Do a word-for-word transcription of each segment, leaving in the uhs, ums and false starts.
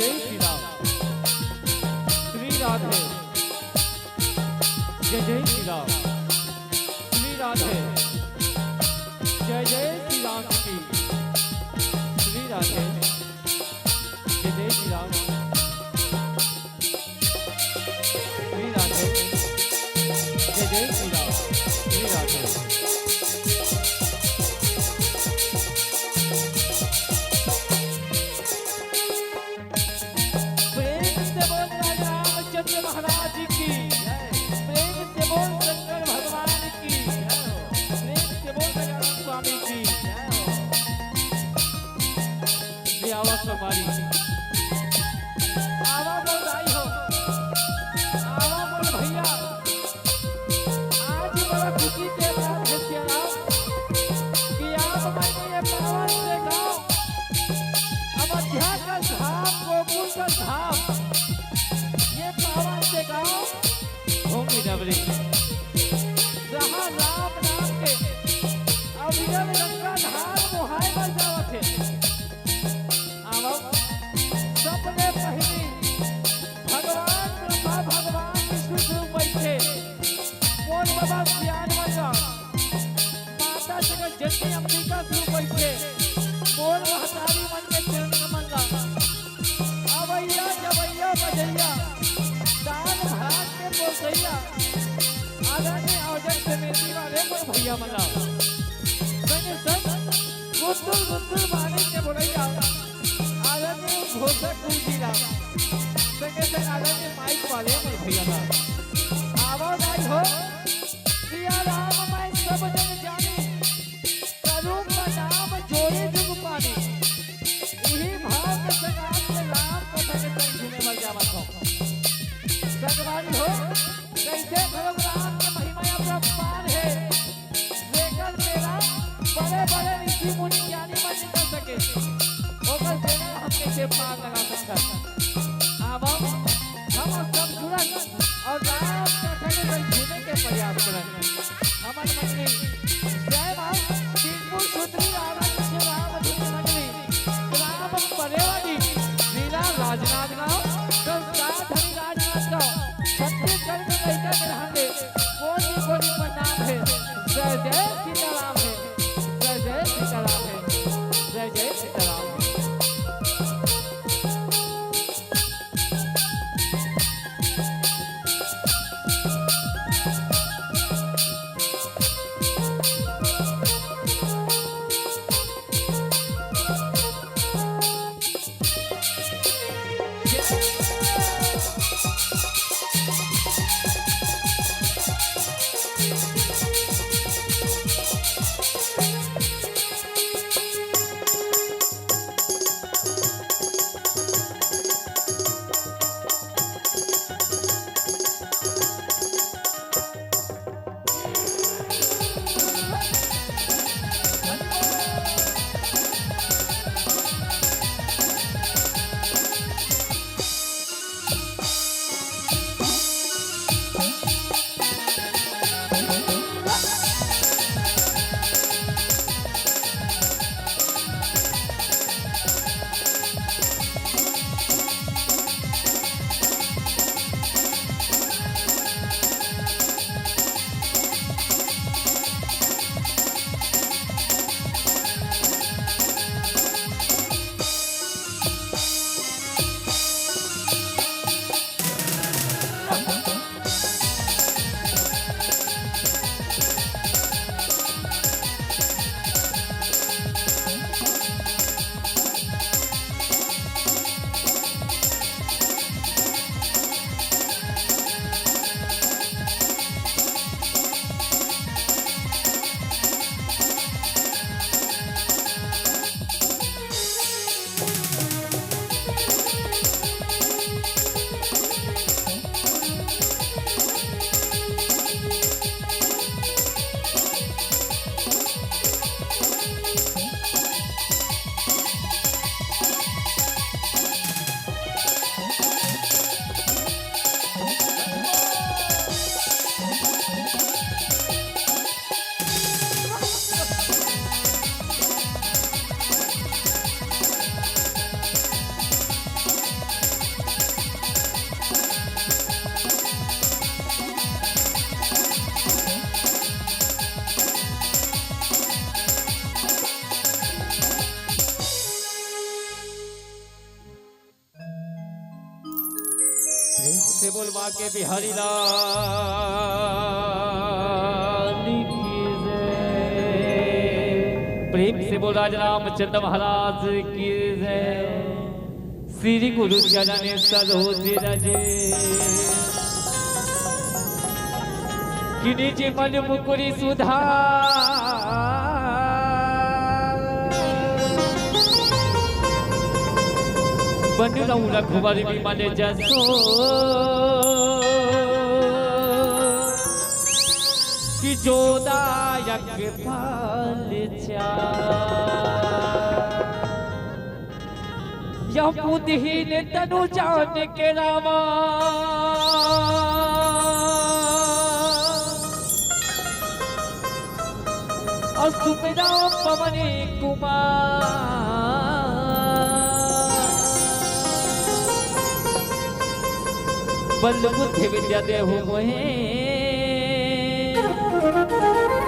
श्री राम। श्री राधे। जय जय श्री राम। श्री राधे। जय जय श्री राम की। श्री राधे। जय जय श्री राम। श्री राधे। जय जय श्री राम। श्री राधे। प्रेम से बोल राजा रामचंद्र महाराज की। प्रेम से बोल शंकर भगवान की। प्रेम से बोल गजानन स्वामी की। जय हो। जय आवा संगवारी। आवा मोर दाई हो। आवा मोर भैया। आज बड़ा खुशी के बात हे सियाराम कि आप मन ये पावन से गांव, अयोध्या का धाम, गोकुल का धाम, ये पावन से गांव भूमि डबरी, जहां राम नाम के अविरल गंगा धार मोहाय बर जावत हे। आवव, सबले पहिली भगवान ब्रह्मा, भगवान विष्णु स्वरूप बइठे। मोर बाबा सियान मन ला, माता जगत जननी अंबिका स्वरूप बइठे। मोर महतारी मन के चरण कमल ला। अवैया जवैया बजैया, दान भाग के पोसैया, आदरणीय अवजन समिति वाले मोर भैया मन ला। संगे संग गुंतुर गुंतुर बानी के बोलैया, आदरणीय घोषक गुरुजी ला। संगे संग आदरणीय माइक वाले मोर भैया ला। आवा दाई हो, सिया राम मैं सब जग जानी, करूँ प्रणाम जोड़ी जुग पानी। इही भाव के संग आज के राम कथा के संग झूमे बर जावत हो। संगवारी हो, कइसे घलो राम के महिमा अपरंपार हे। जेकर मेला बड़े-बड़े ऋषि मुनि ज्ञानी मन नइ कर सके, ओकर बेड़ा हम कइसे पार लगा सकथन? आवव, हम सब जुड़न अउ राम कथा के संग झूमे के प्रयास करन। हमर मंडली जय मां टिंकू सुंदरी रावण के राम धुन मंडली, ग्राम परेवाली, जिला राजनांदगांव, संस्थान धनी राजनांदगांव, छत्तीसगढ़ के लइका के रहन ले कोटि कोटि प्रणाम हे। जय जय सीताराम हे, जय जय सीताराम हे, जय जय सीताराम हे। बांके बिहारी लाल की जय। प्रेम से बोल राज रामचंद्र महाराज की जय। श्री गुरु चरण सरोज रज, किनी जी मन मुकुरी सुधार। बन रहूं रघुवर विमल जसो, कि जो दायक फल चार। यह बुद्धिहीन तनु जान के रामा, और सुमिरा पवन कुमार। बल बुद्धि विद्या देहु मोहे,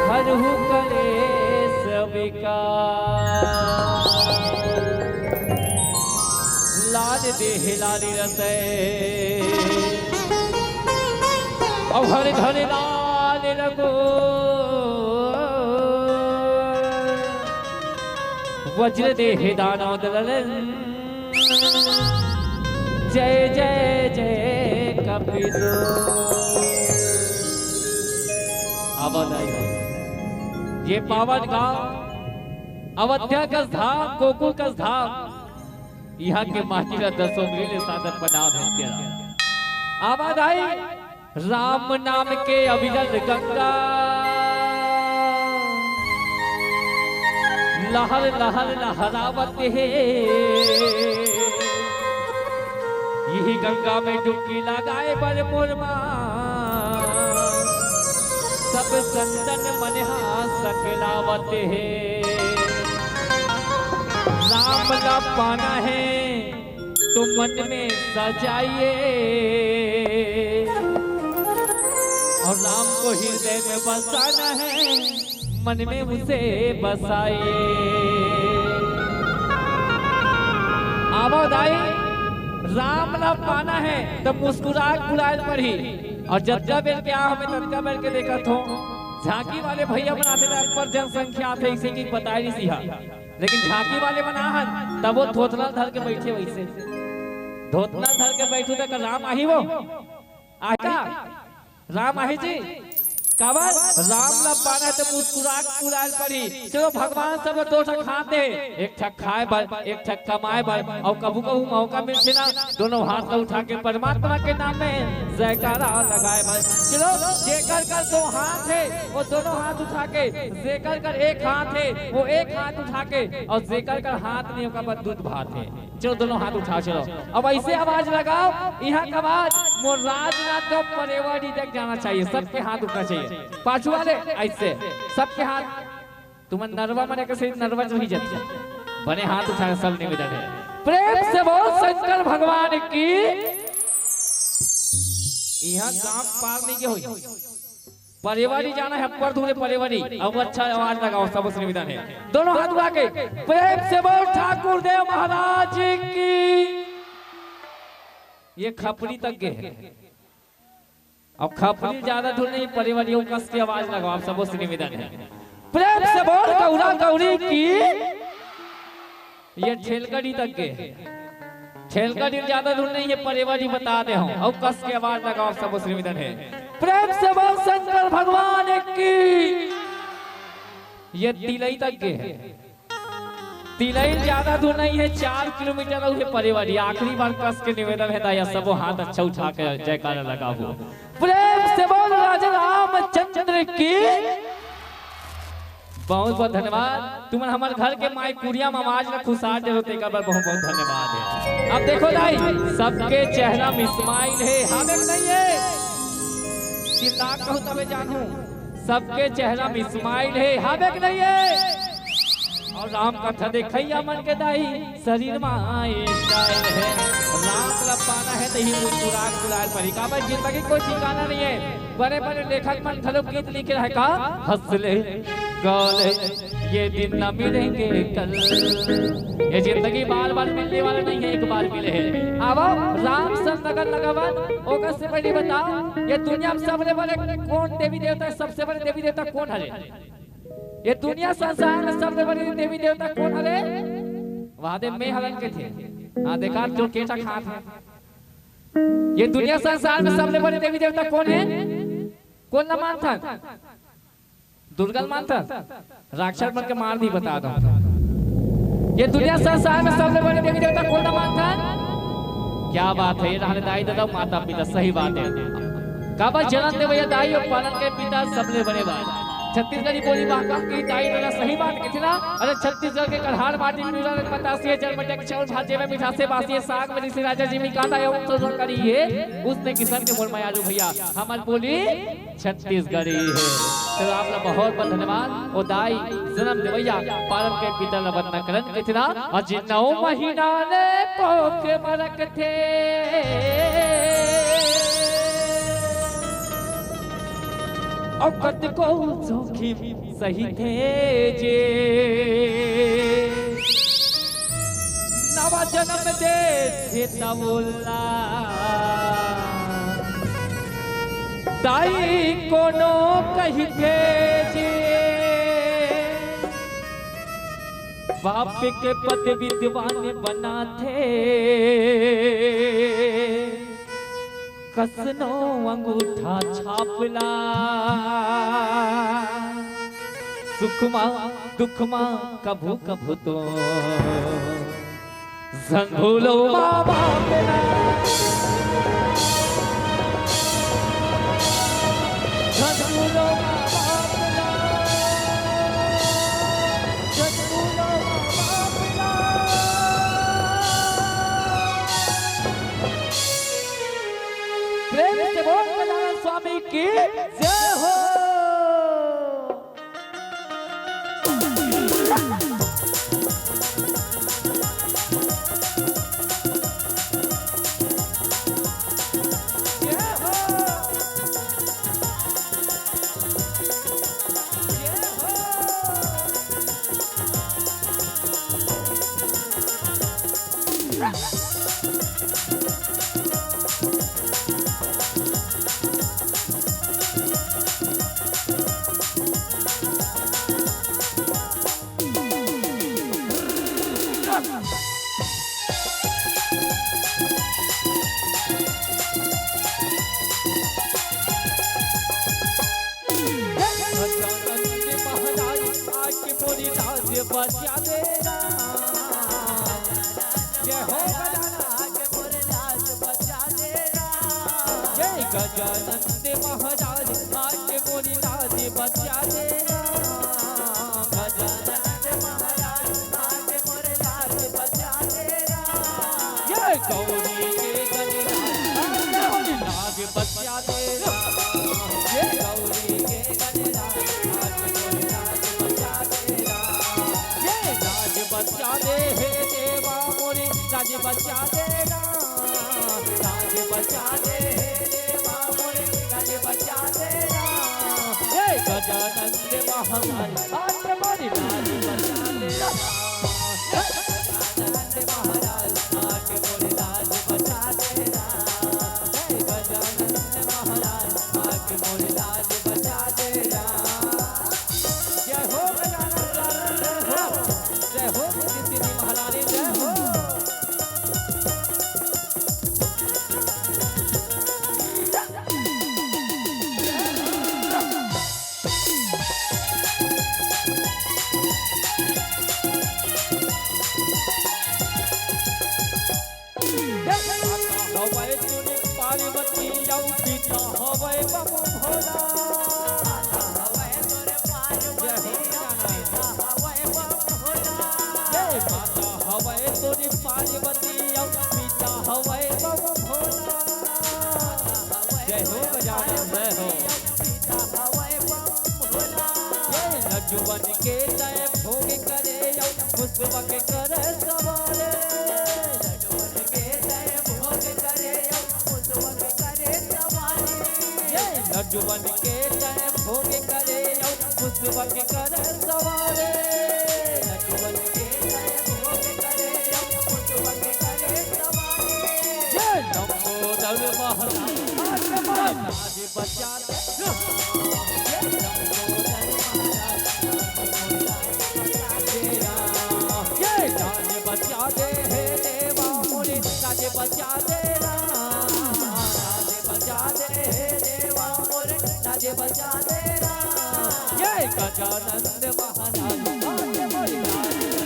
हरहु कलेस विकार। लाल देह लाल रतै, और हर घर लाल रघु। वज्र देह दानव दलन, जय जय जय कपिसो। अब बताइए, ये पावन गांव अवध्या का धाम, गोकुल का धाम, इहाँ के माटी ला दसों उंगली ले सादर प्रणाम हे तेरा। आवाज आई, राम नाम के अविरल गंगा, लहर लहर लहरावत हे। यही गंगा में डुबकी लगाए बर मोर माँ, सब संतन मन हा सकलावत हे। राम ला पाना है तो मन में सजाइए, और राम को हृदय में बसाना है, मन में उसे बसाइए। आवाज आई, राम ला पाना है तो मुस्कुरा कुलाल पर ही। और जतका बेर के आ हमें ततका बेर के देखत हो, झांकी वाले भैया मन आथे त अब्बड़ जनसंख्या आथे, इसे की बताए नहीं सिहा। लेकिन झांकी वाले मन आहन, तब वो धोतला धर के बैठे वैसे। धोतला धर के बैठू त का राम आही वो? आही का? राम आही जी? काबर? राम ला पाना है तो मुस्कुरा के कुलाल पड़ी। चलो भगवान सब दो ठक हाथ दे, एक ठक खाए बर, एक ठक कमाए बर, और कभू कभू मौका मिलथे ना, दोनों हाथ ला उठा के परमात्मा के नाम में जयकारा लगाए बर। चलो, जेकर कर दो हाथ है, वो दोनों हाथ उठा के, जेकर कर एक हाथ है, वो एक हाथ उठा के, और जेकर कर हाथ नहीं, ओकर बर दूध भात है। चलो, दोनों हाथ उठाओ, चलो। अब ऐसे आवाज लगाओ, यहाँ का आवाज मोर राजनांदगांव परेवाड़ी तक जाना चाहिए, सबके हाथ उठना चाहिए। पाछू वाले ऐसे, सबके हाथ। तुमन नरवा मने के सही नरवा जो ही जाती है। बने हाथ उठा के सब निवेदन है। प्रेम से बोल शंकर भगवान की। यहाँ गांव पार नहीं के होई। परेवाड़ी जाना है, अब्बड़ दूर है परेवाड़ी। अब अच्छा आवाज लगाओ, सबसे निवेदन है। दोनों हाथ उठा के प्रेम से बोल ठाकुर देव महाराज की। ये खपरी तक के है। अब खपरी ज्यादा दूर नहीं, परेवाड़ी वो कस के आवाज लगाओ, आप सबसे निवेदन है। प्रेम से बोल गौरा गौरी की। ये ठेलगड़ी तक के। ठेलगड़ी ज्यादा दूर नहीं है, परेवाड़ी बता दे हम। और कस के आवाज लगाओ, सबसे निवेदन है। प्रेम से बोल शंकर भगवान की। ये तिलई तक के है। तिलई ज्यादा दूर नहीं है, चार किलोमीटर और है परेवाड़ी। आखिरी बार कस के निवेदन है, दाया सबो हाथ अच्छा उठा के जयकारा लगाओ। प्रेम से बोल राजा रामचंद्र की। बहुत बहुत धन्यवाद। तुमन हमर घर के माई कुरिया में आवाज ला खुशहाल दे होते, एकर बर बहुत बहुत धन्यवाद है। अब देखो दाई, सबके चेहरा में smile है, हावे के नहीं है? चिल्ला कहूँ तबे जानू, सबके चेहरा में smile है, हावे के नहीं है? और राम कथा देखैया मन के दाई, शरीर में style है। राम ला पाना है तो ही मुस्कुरा कुलाल परी। काबर जिंदगी कोई ठिकाना नहीं है। बड़े बड़े लेखक मन घलो गीत लिखे रहे का, हंस ले, गा ले, ये दिन ना मिलेंगे कल। ये जिंदगी बार बार मिलने वाला नहीं है, एक बार मिले हैं। अब राम संग नगर लगावन, ओकर से पहले बताओ, ये दुनिया में सबले बड़े कौन देवी देवता, सबसे बड़े देवी देवता कौन हरे? ये दुनिया संसार में सबले बड़े देवी देवता कौन हरे? वहां दे में हरन के थे। हाँ, देखा, जो केटा खात है। ये दुनिया संसार में सबले बड़े देवी देवता कौन है? कौन ना मानता? दुर्गा ल मानथन, राक्षस मन के मार दी, बता दो। ये दुनिया संसार में सबले बड़े देवी देवता कोन ल मानथन? क्या बात है, ये रहने दाई ददा, माता पिता, सही बात है। काबर जनम देवैया दाई अउ पालन के पिता सबले बड़े बात। छत्तीसगढ़ी बोली बात की दाई ददा, सही बात किथे ना? अरे छत्तीसगढ़ के कड़हार माटी, पीला रंग बतासी है, जल मटिया के चाउर भात, जेमे मिठासे बासी है, साग में जैसे राजा जी में कांदा या उन तो करी है, उसने किसन के मोर मयारू भैया, हमर बोली छत्तीसगढ़ी है। तो आप ला बहुत बहुत धन्यवाद। ओ दाई जनम देवैया पालन के पिता ला वंदना करन के थिला। अजी नौ महीना ले कोख मरक थे, और कतको जोखिम सही थे जे नवा जनम दे थे तवोला। दाई कोनो कहिथे जे बाप के पद विद्वान बनाथे, कसनो अंगूठा छापला। सुखमा दुखमा कभू कभू तो संभूलो माँ बाप ना, संभूलो माँ बाप ना, संभूलो माँ बाप ना। प्रेम से बोल गजानन स्वामी की जय हो। गजानंद महाराज आके मोरी लाज बचा दे राम। जय हो गजानंद। जय गजानंद महाराज आके मोरी लाज बचा दे राम। गजानंद महाराज आके मोरी लाज बचा दे राम। जय गौरी के गणराज आके मोरी लाज बचा दे राम। जय गौरी के गणराज आके मोरी लाज बचा दे राम। जय लाज बचा दे हे देवा मोरी लाज बचा दे राम। लाज बचा दे हे देवा मोरे, लाज बचा दे राम। हे गजानंद महाराज, आज मोरी लाज बचा दे राम। हे गजानंद महाराज, आज मोरी लाज बचा दे राम। हे गजानंद महाराज, आज मोरी लाज बचा दे राम। जय हो गजानंद, जय हो, जय हो सिद्धि सिद्धि महारानी, जय हो। माता हवय तोरे पार्वती अउ पिता हवय बाबू भोला। माता हवय तोरे पार्वती अउ पिता हवय बाबू भोला। जय माता हवय तोरे पार्वती अउ पिता हवय बाबू भोला। जय हो गजानन, जय हो। पिता हवय बाबू भोला। जय लड्डू बन के तय भोग करे अउ पुष्पक करे सवारे। लड्डू बन के तय भोग करे अउ पुष्पक करे सवारे। जय लड्डू बन के तय भोग करे अउ पुष्पक करे सवारे। ये लाज बचा दे हे देवा मोरे, लाज बचा दे राम, लाज बचा दे हे देवा मोरे, लाज बचा दे राम। ये गजानंद महाराज, लाज मोरे, लाज बचा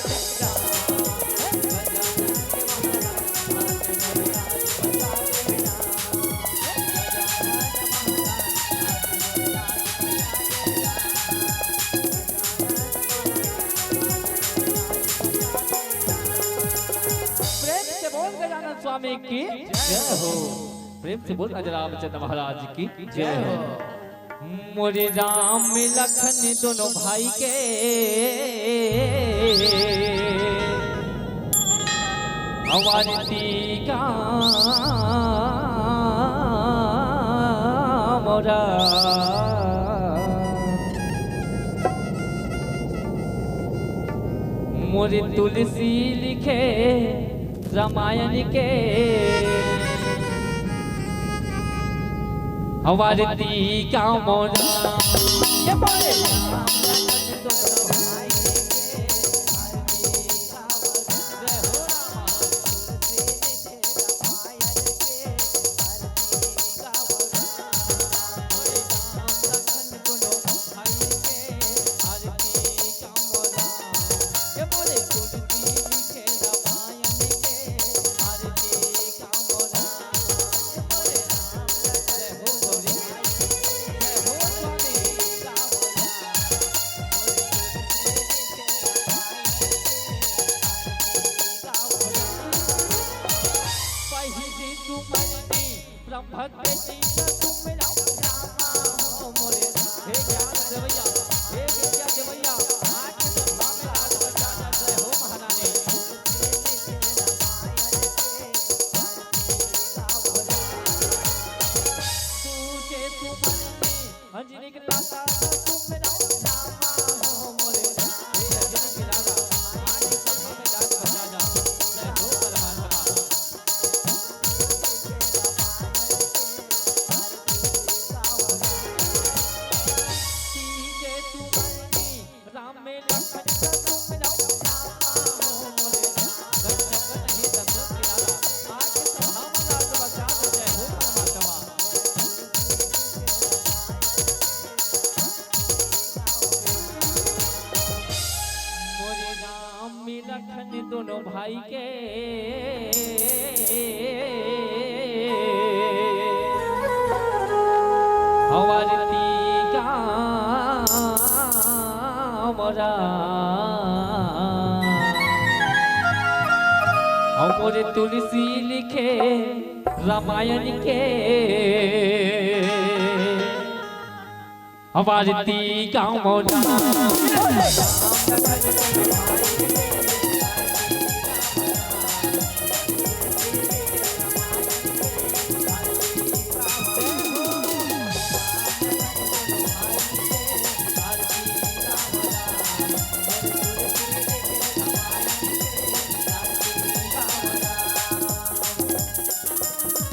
दे राम। प्रेम से बोल गजानन स्वामी की जय हो। प्रेम से बोल राजा रामचंद्र महाराज की जय हो। मोरे राम लखन दोनों भाई के आरती का मोरा। मोरे तुलसी लिखे रामायण के आरती का मोरा। ये बोले। मोरे राम लखन दोनों भाई के आरती का मोरा। मोरे तुलसी लिखे रामायण के आरती का मोरा।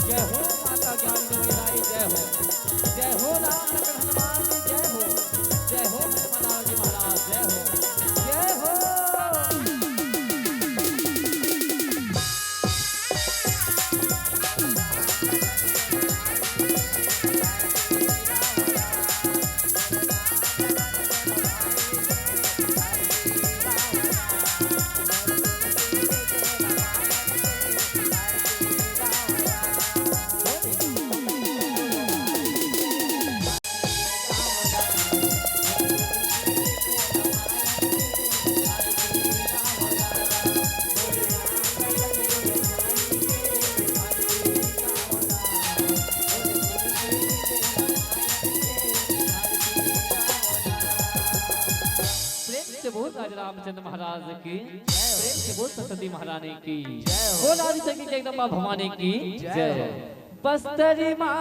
जय हो माता ज्ञान देवी राई, जय हो। जय हो राम लखन हनुमान जी, जय हो। जय हो हनुमान जी महाराज, जय हो। जय हो। प्रेम से बोल राज रामचंद्र महाराज की, प्रेम से बोल सरस्वती महारानी की, बोल आदि शक्ति जगदम्बा भवानी की जय। बस्तरी माँ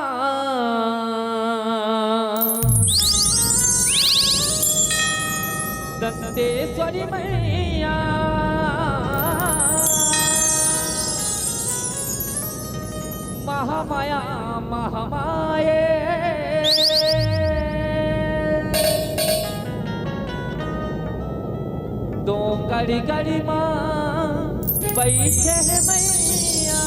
दंतेश्वरी मैया, महामाया महामाये। दोंगरी गरी माँ बइठे हे मैया,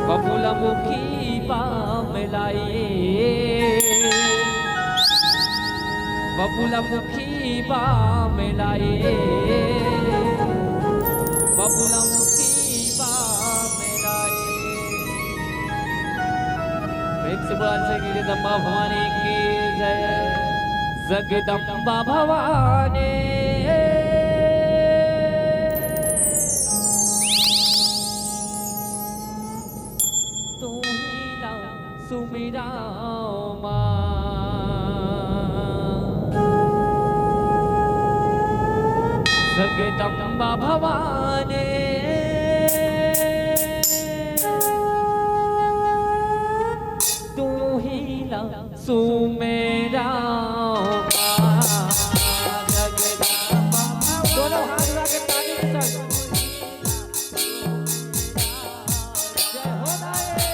बबुला मुखी बा मेलाए, बबुला मुखी बा मेलाए, बबुला मुखी बा मेलाए। प्रेम से बोल से जगदम्बा भवानी की जय, जगदम्बा भवानी। तू ही ला सुमिराओ माँ। जगदम्बा भवानी, तू ही ला सुमिराओ माँ। जगदम्बा भवानी। दोनों हाथ उठा के ताली के साथ। जय हो नारायण।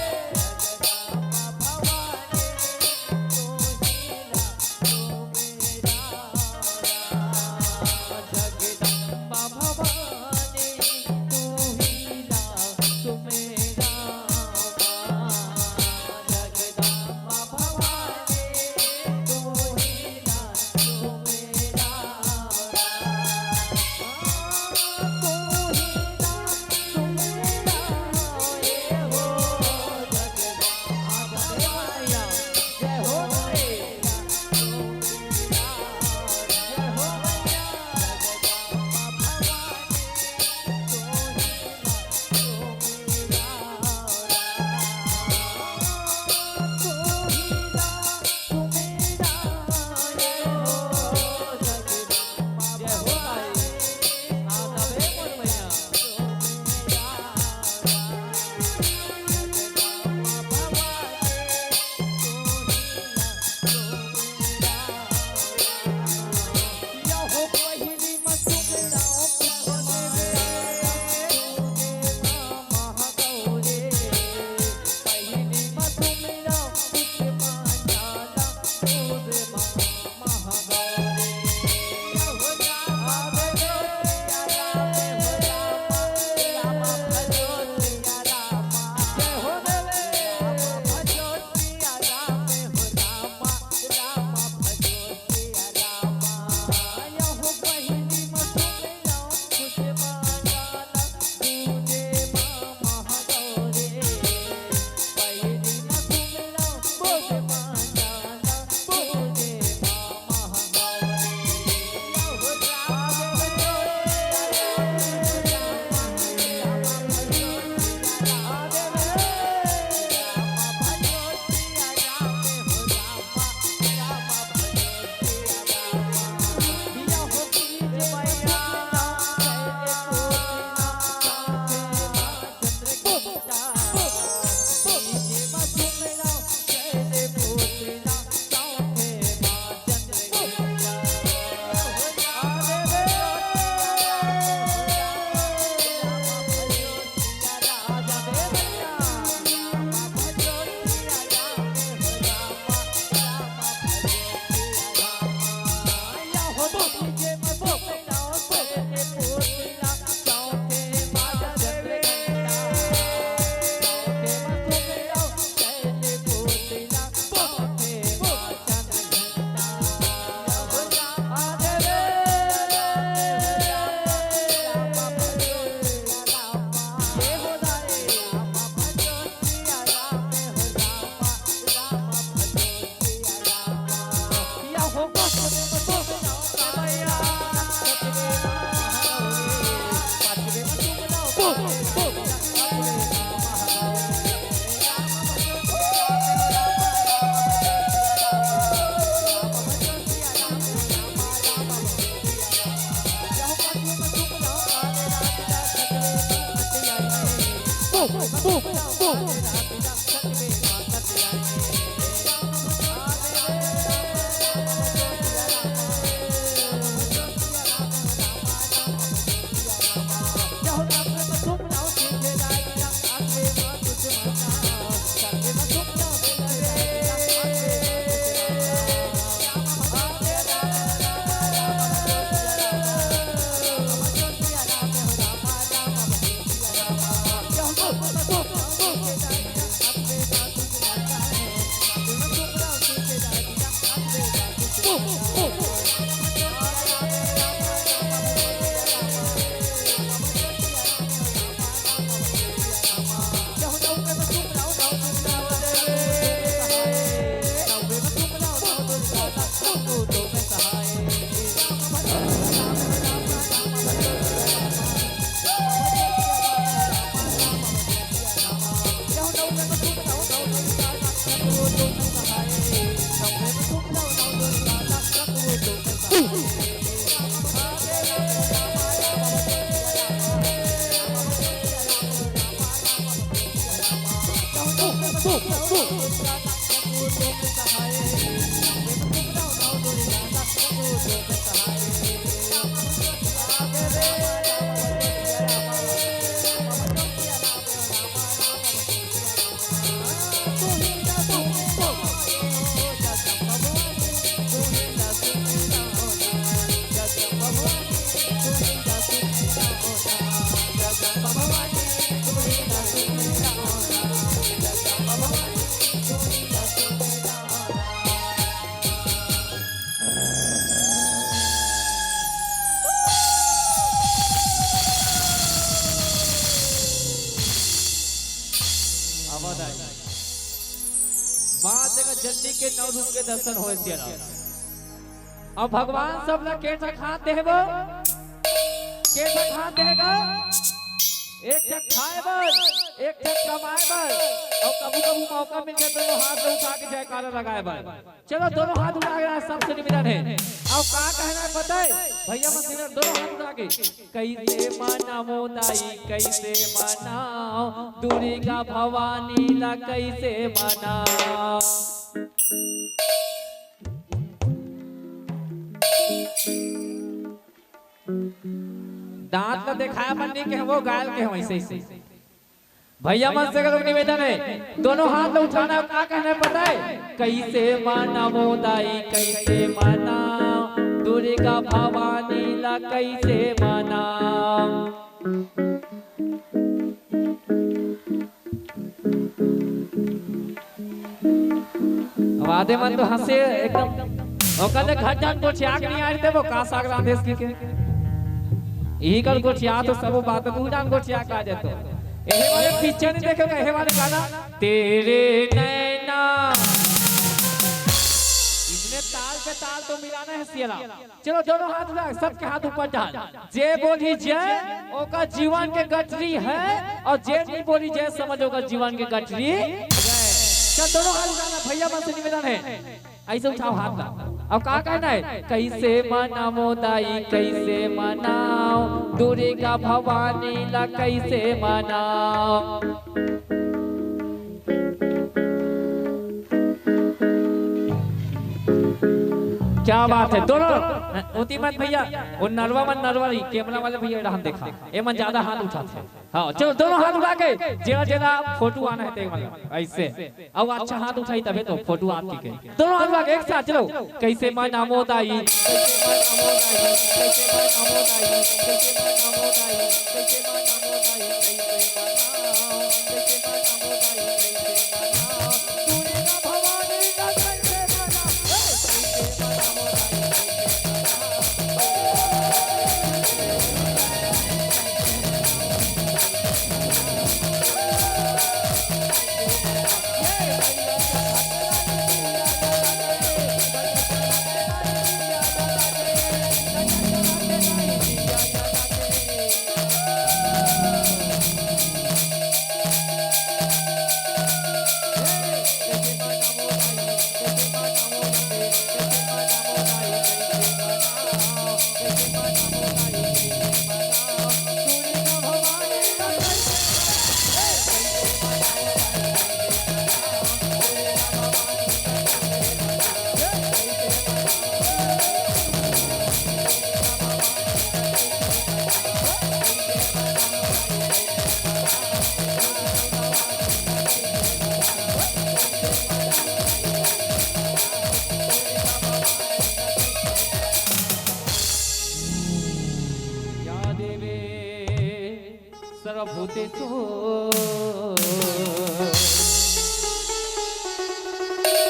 आवाज आई। माँ जगत जननी के नौ रूप के दर्शन होए सिया राम। अब भगवान सब ला के ठक हाथ देबो, के ठक हाथ देगा, एक ठक खाए बर, एक ठक कमाए बर, और कभू कभू मौका मिल जाए दोनों हाथ में उठा के जयकारा लगाए बर। चलो दोनों हाथ उठा के सबसे निवेदन है। और का कहना है पता है भैया, मन सिंगर दोनों हाथ उठा के, कैसे मनावो दाई, कैसे मनाओ दुर्गा भवानी ला, कैसे मनाओ। दांत ला दिखाया मन नहीं के वो गायल के वैसे ही। भैया मन से अगर निवेदन है, दोनों हाथ ला उठाना है, का कहना है पता है? कैसे मनावो दाई, कैसे मनाओ दुर्गा भवानी ला, कैसे मनाओ। अब आधे मन तो हंसे एकदम। ओकर ले घर जान गोठिया के नहीं आए थे वो का साग रांधेस की के। यही कर गोठिया तो सब बात तू जान गोठिया का जातो। एहे वाले पिक्चर नहीं देखे, एहे वाले गाना तेरे नैना। इसमें ताल पे ताल तो मिलाना है सिया राम। चलो दोनों हाथ उठा, सबके हाथ ऊपर डाल। जे बोली जय, ओकर जीवन के गठरी है, और जे नहीं बोली जय, समझ ओकर जीवन के गठरी गए। चल दोनों हाथ उठाना, भैया मन से निवेदन है, ऐसे उठाओ हाथ ला। अब का कहना है? कैसे मनाओ दाई, कैसे मनाओ दुर्गा भवानी ला, कैसे मनाओ। क्या बात है दोनों। ओती मत भैया, वो नरवा मन, नरवा रही, कैमरा वाले भैया रहन देखा, ए मन ज्यादा हाथ उठाते हैं। हाँ, चलो दोनों हाथ उठा के जेला जेला फोटो आना है ते वाला ऐसे। अब अच्छा हाथ उठाई तबे तो फोटो आपकी के। दोनों हाथ उठा के एक साथ चलो। कैसे मनाओ दाई, कैसे मनाओ दाई, कैसे मनाओ दाई, कैसे मनाओ दाई, कैसे मनाओ दाई, कैसे मनाओ, कैसे मनाओ दाई, कैसे मनाओ। दुर्गा भवानी का कैसे मनाओ, कैसे मनाओ दाई, कैसे मनाओ।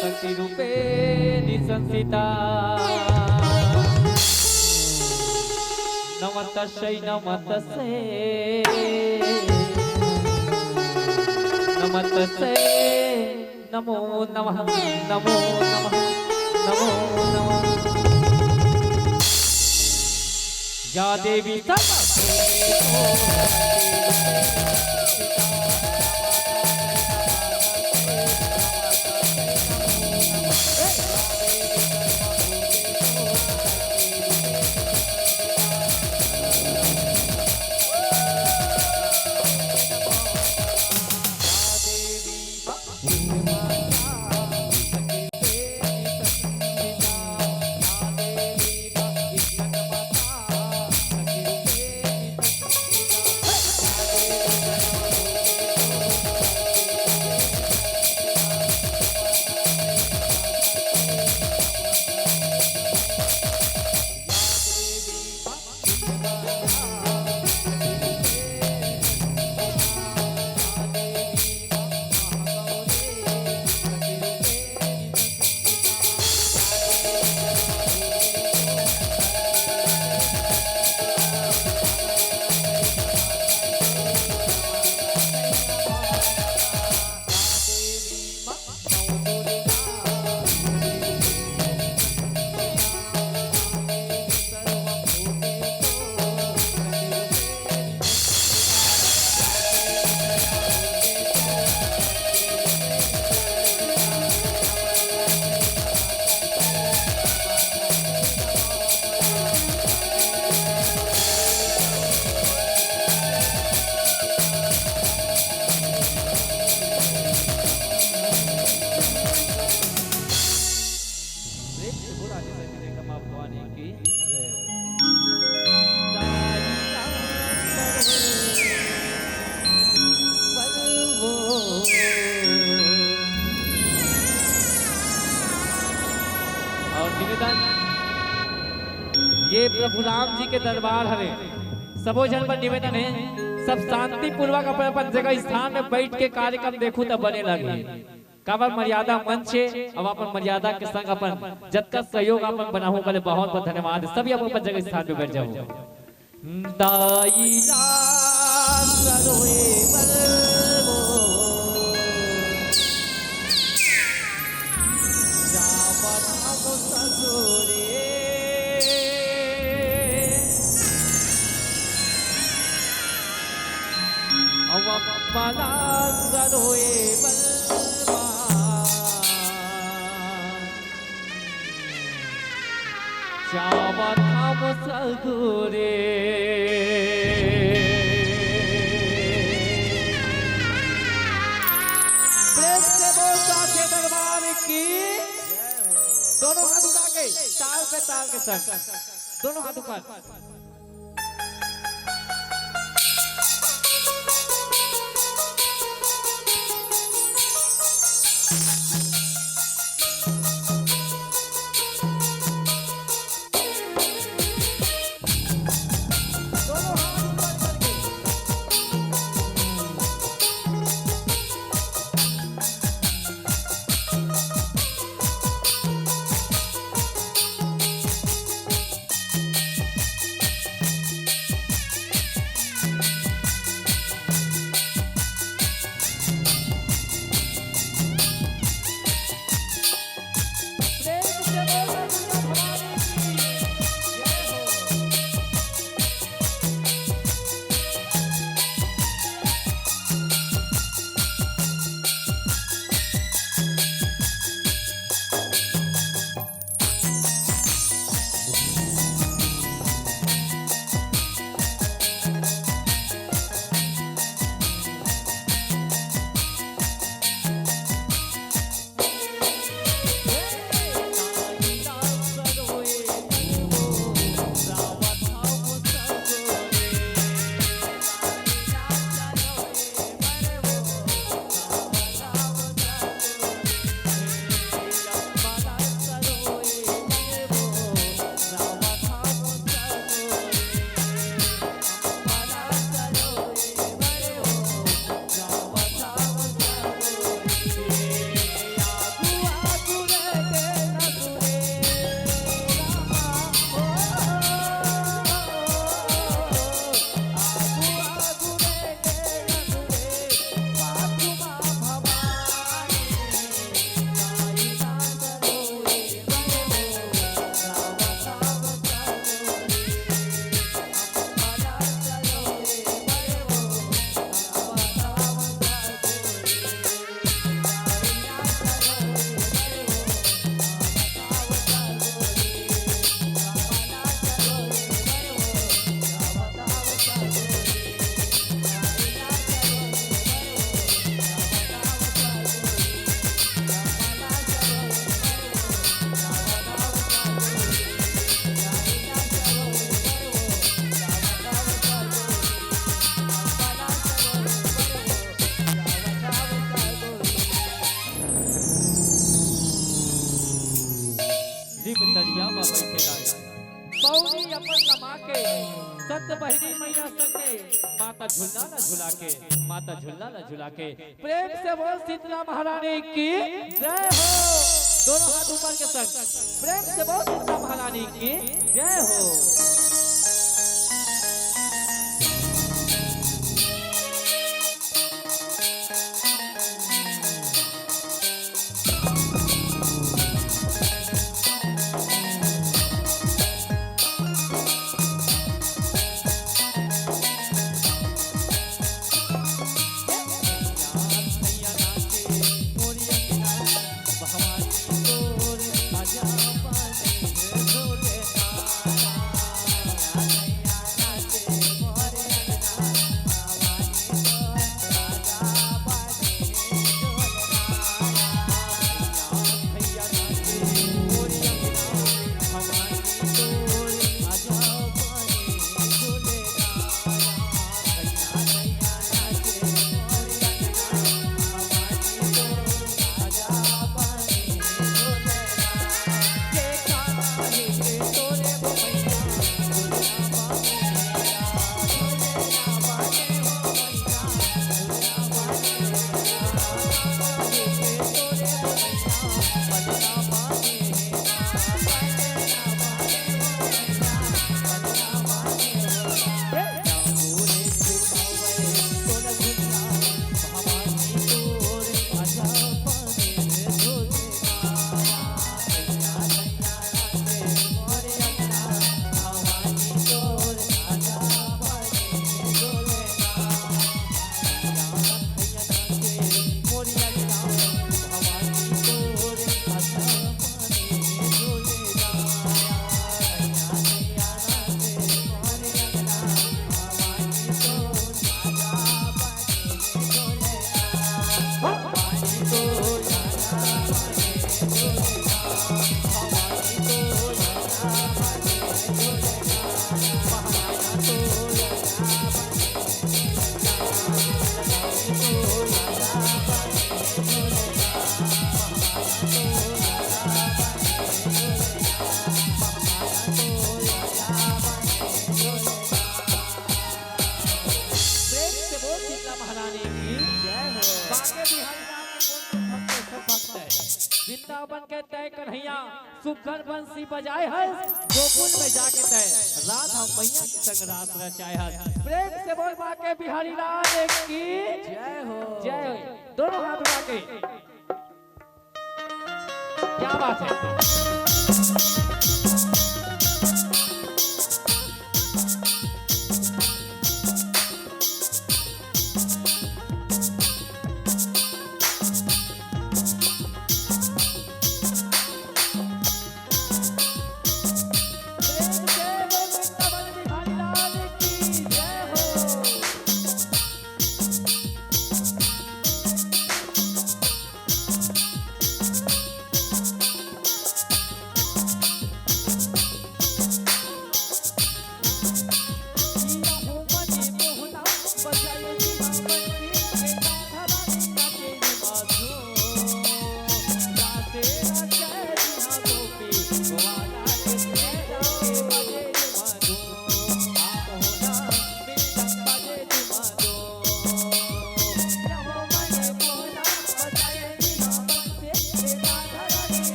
शक्ति रूपेण संस्थिता। नमः तस्यै, नमः तस्यै, नमः तस्यै। नमो नमः, नमो नमः, नमो नमः। या देवी सर्व और निवेदन, ये प्रभु राम जी के दरबार हरे। सबो झन बर निवेदन हे, सब शांतिपूर्वक अपन अपन जगह स्थान में बैठ के कार्यक्रम देखहू त बने लगही। काबर मर्यादा मंच हे, अब अपन मर्यादा के संग अपन जतका सहयोग अपन बनाहू, ओकर ले बहुत बहुत धन्यवाद। सभी अपन अपन जगह स्थान पे बैठ जाओ। दाई ला सरोए बलवो, जावत हम ससुरे। अउ अम्मा ला सरोए बलवा, जावत हम सगुरे। प्रेम से बोल साचे दरबार की। दोनों हाथ उठा के ताल पे ताल के संग, दोनों हाथ ऊपर। तरिया म बइठे गाय। पौनी अपन नमा के, सत बहिनी मैया संगे, माता झुलना ला झुला के, माता झुलना ला झुला के। प्रेम से बोल शीतला महारानी की जय हो। दोनों हाथ ऊपर के संग प्रेम से बोल शीतला महारानी की जय हो। प्रेम से बोल शीतला महारानी की जय हो। बांके बिहारी राम के कौन कौन भक्त है, सब भक्त है। वृंदावन के तय कन्हैया सुघर बंसी बजाए हस, गोकुल में जाके तय राधा मैया के संग रास रचाए हस। प्रेम से बोल बांके बिहारी लाल की जय हो। जय हो। दोनों हाथ उठा के। क्या बात है।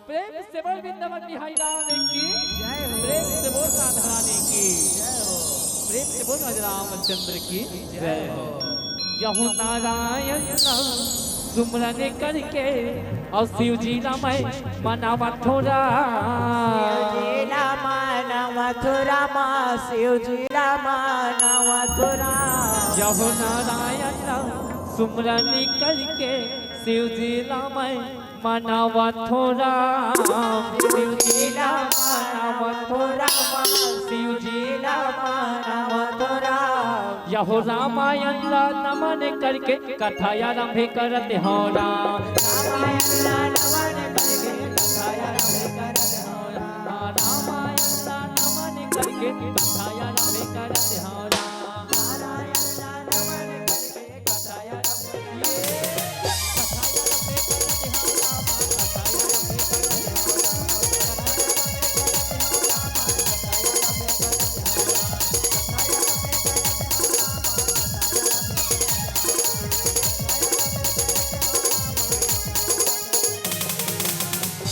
प्रेम से बोल वृंदावन बिहारी लाल की। जय हो। प्रेम से बोल राधा रानी की। जय हो। प्रेम से बोल राजा रामचंद्र की। जय हो। यहु नारायण नाम सुमरन करके, अउ शिव जी ला मैं मनावत हों राम। शिव जी ला मनावत हों राम, शिव जी ला मनावत हों राम। यहु नारायण नाम सुमरन करके, शिव जी ला मैं मनावत हों राम, शिव जी ला मनावत हों राम, शिव जी ला मनावत हों राम। यहु रामायण ला नमन करके, कथा आरंभ करत हों राम। रामायण ला नमन करके, कथा आरंभ करत हों राम। रामायण ला नमन करके, कथा आरंभ करत हों राम। नारायण ला नमन करके,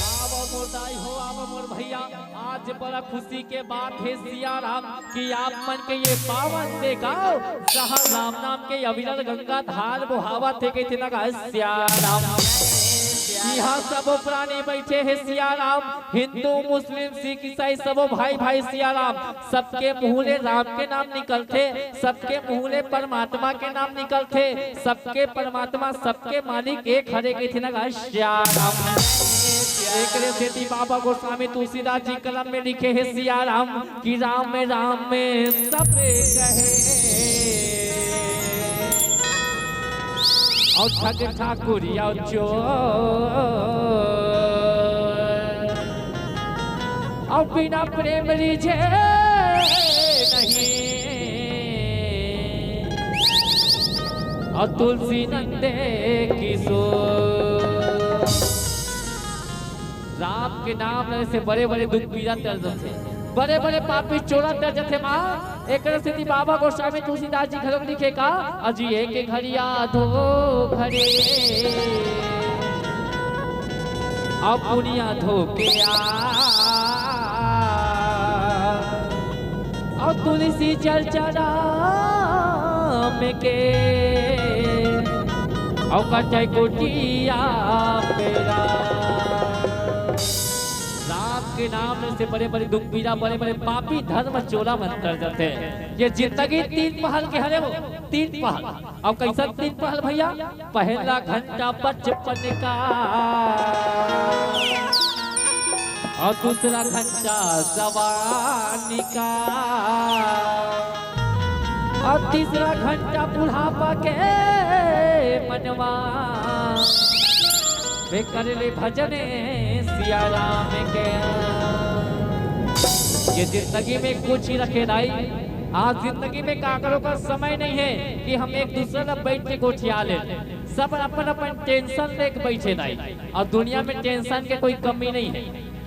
आवा मोर दाई हो, आवा मोर भैया। आज बड़ा खुशी के बात हे सिया राम कि आप मन के ये पावन से गाँव जहाँ राम नाम के अविरल गंगा धार बोहावत हे, कहिथे ना गाय सिया राम। यहाँ सबो प्राणी बैठे हे सिया राम, हिंदू, मुस्लिम, सिख, ईसाई सबो भाई भाई सिया राम। सबके मुँह ले राम के नाम निकलथे, सबके मुँह ले परमात्मा के नाम निकलथे, सबके परमात्मा, सबके मालिक एक हरे, कहिथे ना गाय सिया राम। एकरे सेती बाबा गोस्वामी तुलसीदास जी कलम में लिखे हे सिया राम कि राम राम सब कहे, अउ ठग ठाकुर अउ चोर, अउ बिना प्रेम रीझे नहीं, अउ तुलसी नंद किशोर। राम के नाम लेने से बड़े-बड़े दुख पीरा तर जथे, बड़े-बड़े पापी चोरा तर जथे माँ। एकरे सेती बाबा गोस्वामी तुलसीदास जी घलोक लिखे का, अजी एक घड़िया दो घड़ी, अब पुनिया धो के आ, अब तुलसी चर्चा राम के, अब कटे कुटिया पेरा। राम के नाम से बड़े-बड़े दुख पीरा, बड़े-बड़े पापी धर्म चोरा मन तर जथे। ये जिंदगी तीन पहर के हरे वो, तीन पहर। अब कइसन तीन पहर भैया? पहला घंटा बचपन का, अउ दूसरा घंटा जवानी का, अउ तीसरा घंटा बुढ़ापा के मनवा। वे कर ले भजन सिया राम के। ये जिंदगी में कुछ ही रखे दाई। आज जिंदगी में काकरो का समय नहीं है कि हम एक दूसरे ला बैठ के गोठिया ले। सब अपन अपन टेंशन लेके बैठे दाई। अउ दुनिया में टेंशन के कोई कमी नहीं है।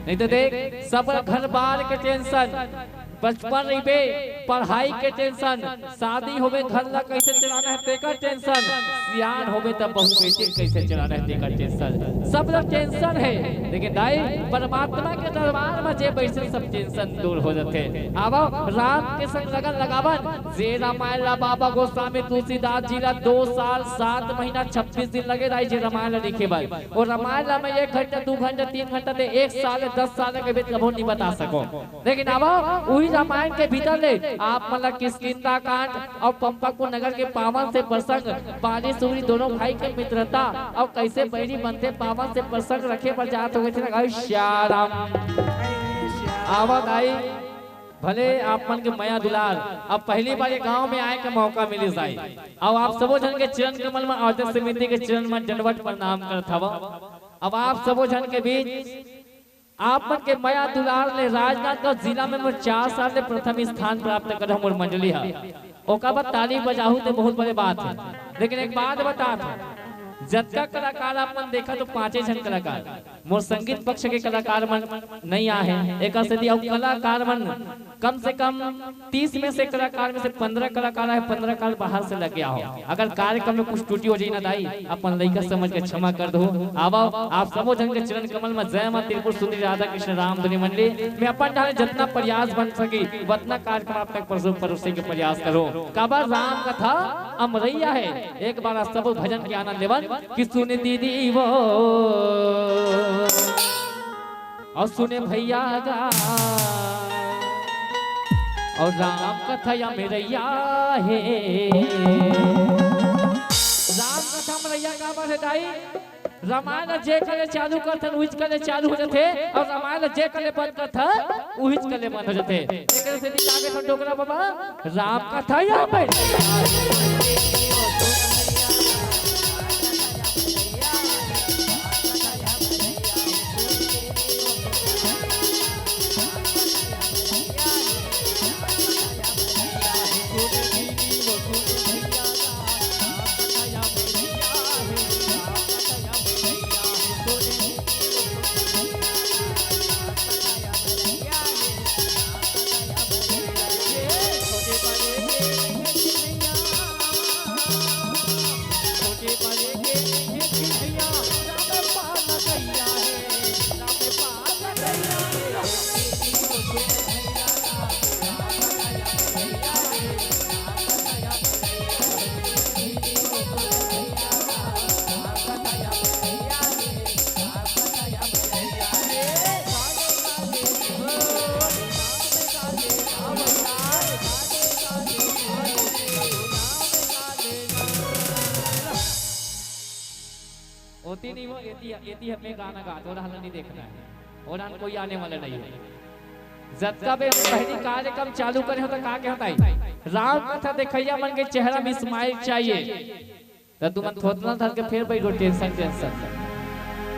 नहीं तो देख, सब घर बार के टेंशन, बचपन रहिबे, पढ़ाई के टेंशन, शादी होबे, घर ला कैसे चलाना है तेकर टेंशन, सियान होबे त बहू बेटी कैसे चलाना है तेकर टेंशन, सब ला टेंशन है। लेकिन दाई, परमात्मा के दरबार में जे बइठे सब टेंशन दूर हो जाथे। आवा राम के संग लगन लगावन। जे रामायण ला बाबा गोस्वामी तुलसीदास जी ला दो साल सात महीना छब्बीस दिन लगे दाई जी रामायण ला लिखे बर। वो रामायण ला मैं एक घंटा, दू घंटा, तीन घंटा ते एक साल, दस साल के भीतर कभू नहीं बता सको। लेकिन आवा उही रामायण के भीतर ले आप मन ला किष्किंधा कांड अउ पंपाकुर नगर के पावन से प्रसंग, बाली सुग्रीव दोनों भाई के मित्रता अउ कैसे बैरी बनथे, पावन से प्रसंग रखे बर जात हो गए थे ना, गाइस, श्याराम। आवत आई, भले आप मन के मया दुलार, अब पहली बार ये गांव में आए के मौका मिलिस आई। अब आप सबो झन के चरण कमल में आदर समिति के चरण में दंडवत प्रणाम करत हवं। अब आप सबो झन के बीच आप मन के मया दुलार ले राजनांदगांव जिला में मोर चार साल ले प्रथम स्थान प्राप्त करे मोर मंडली ह। ओकर बाद ताली बजाहू तो बहुत बड़े बात है। लेकिन एक बात बतात हूँ, जतका कलाकार आप मन देखा तो पांचे झन कलाकार, मोर संगीत पक्ष के कलाकार मन नहीं आए हैं। एक सेती अउ कलाकार मन कम से कम तीस में से कलाकार में से पंद्रह कलाकार आए, पंद्रह कलाकार बाहर से लग गया हो। अगर कार्यक्रम में कुछ त्रुटि हो जाए ना दाई, अपन लइका समझ के क्षमा कर दो। आवा आप सबो झन के चरण कमल में जय मां त्रिपुर सुंदरी राधा कृष्ण राम धुनी मंडली। मैं अपन ढाले जतना प्रयास बन सकी, वतना कार्यक्रम आप तक परोसे, परोसे के प्रयास करो। काबर राम कथा अमरैया है। एक बार आप सबो भजन के आनंद लेवन कि सुन दीदी वो अउ सुने भैया गा, अउ राम कथा अमरैया हे। राम कथा अमरैया काबर हे दाई? रामायण जे करे चालू करथन, उहिच करे चालू हो जाथे, अउ रामायण जे करे बंद करथन, उहिच करे बंद हो जाथे। एकर सेती का कहिथन डोकरा बाबा, राम कथा अमरैया। ओती नहीं हो, एती, एती हमें गाना गा, थोड़ा हल्ला नहीं देखना है। और हम कोई आने वाला नहीं है। जतका बेर पहली कार्यक्रम चालू करे हो तो का कहता है? राम कथा देखैया मन के चेहरा में smile चाहिए। तो तुमन थोथना धर के फेर बैठो, tension, tension।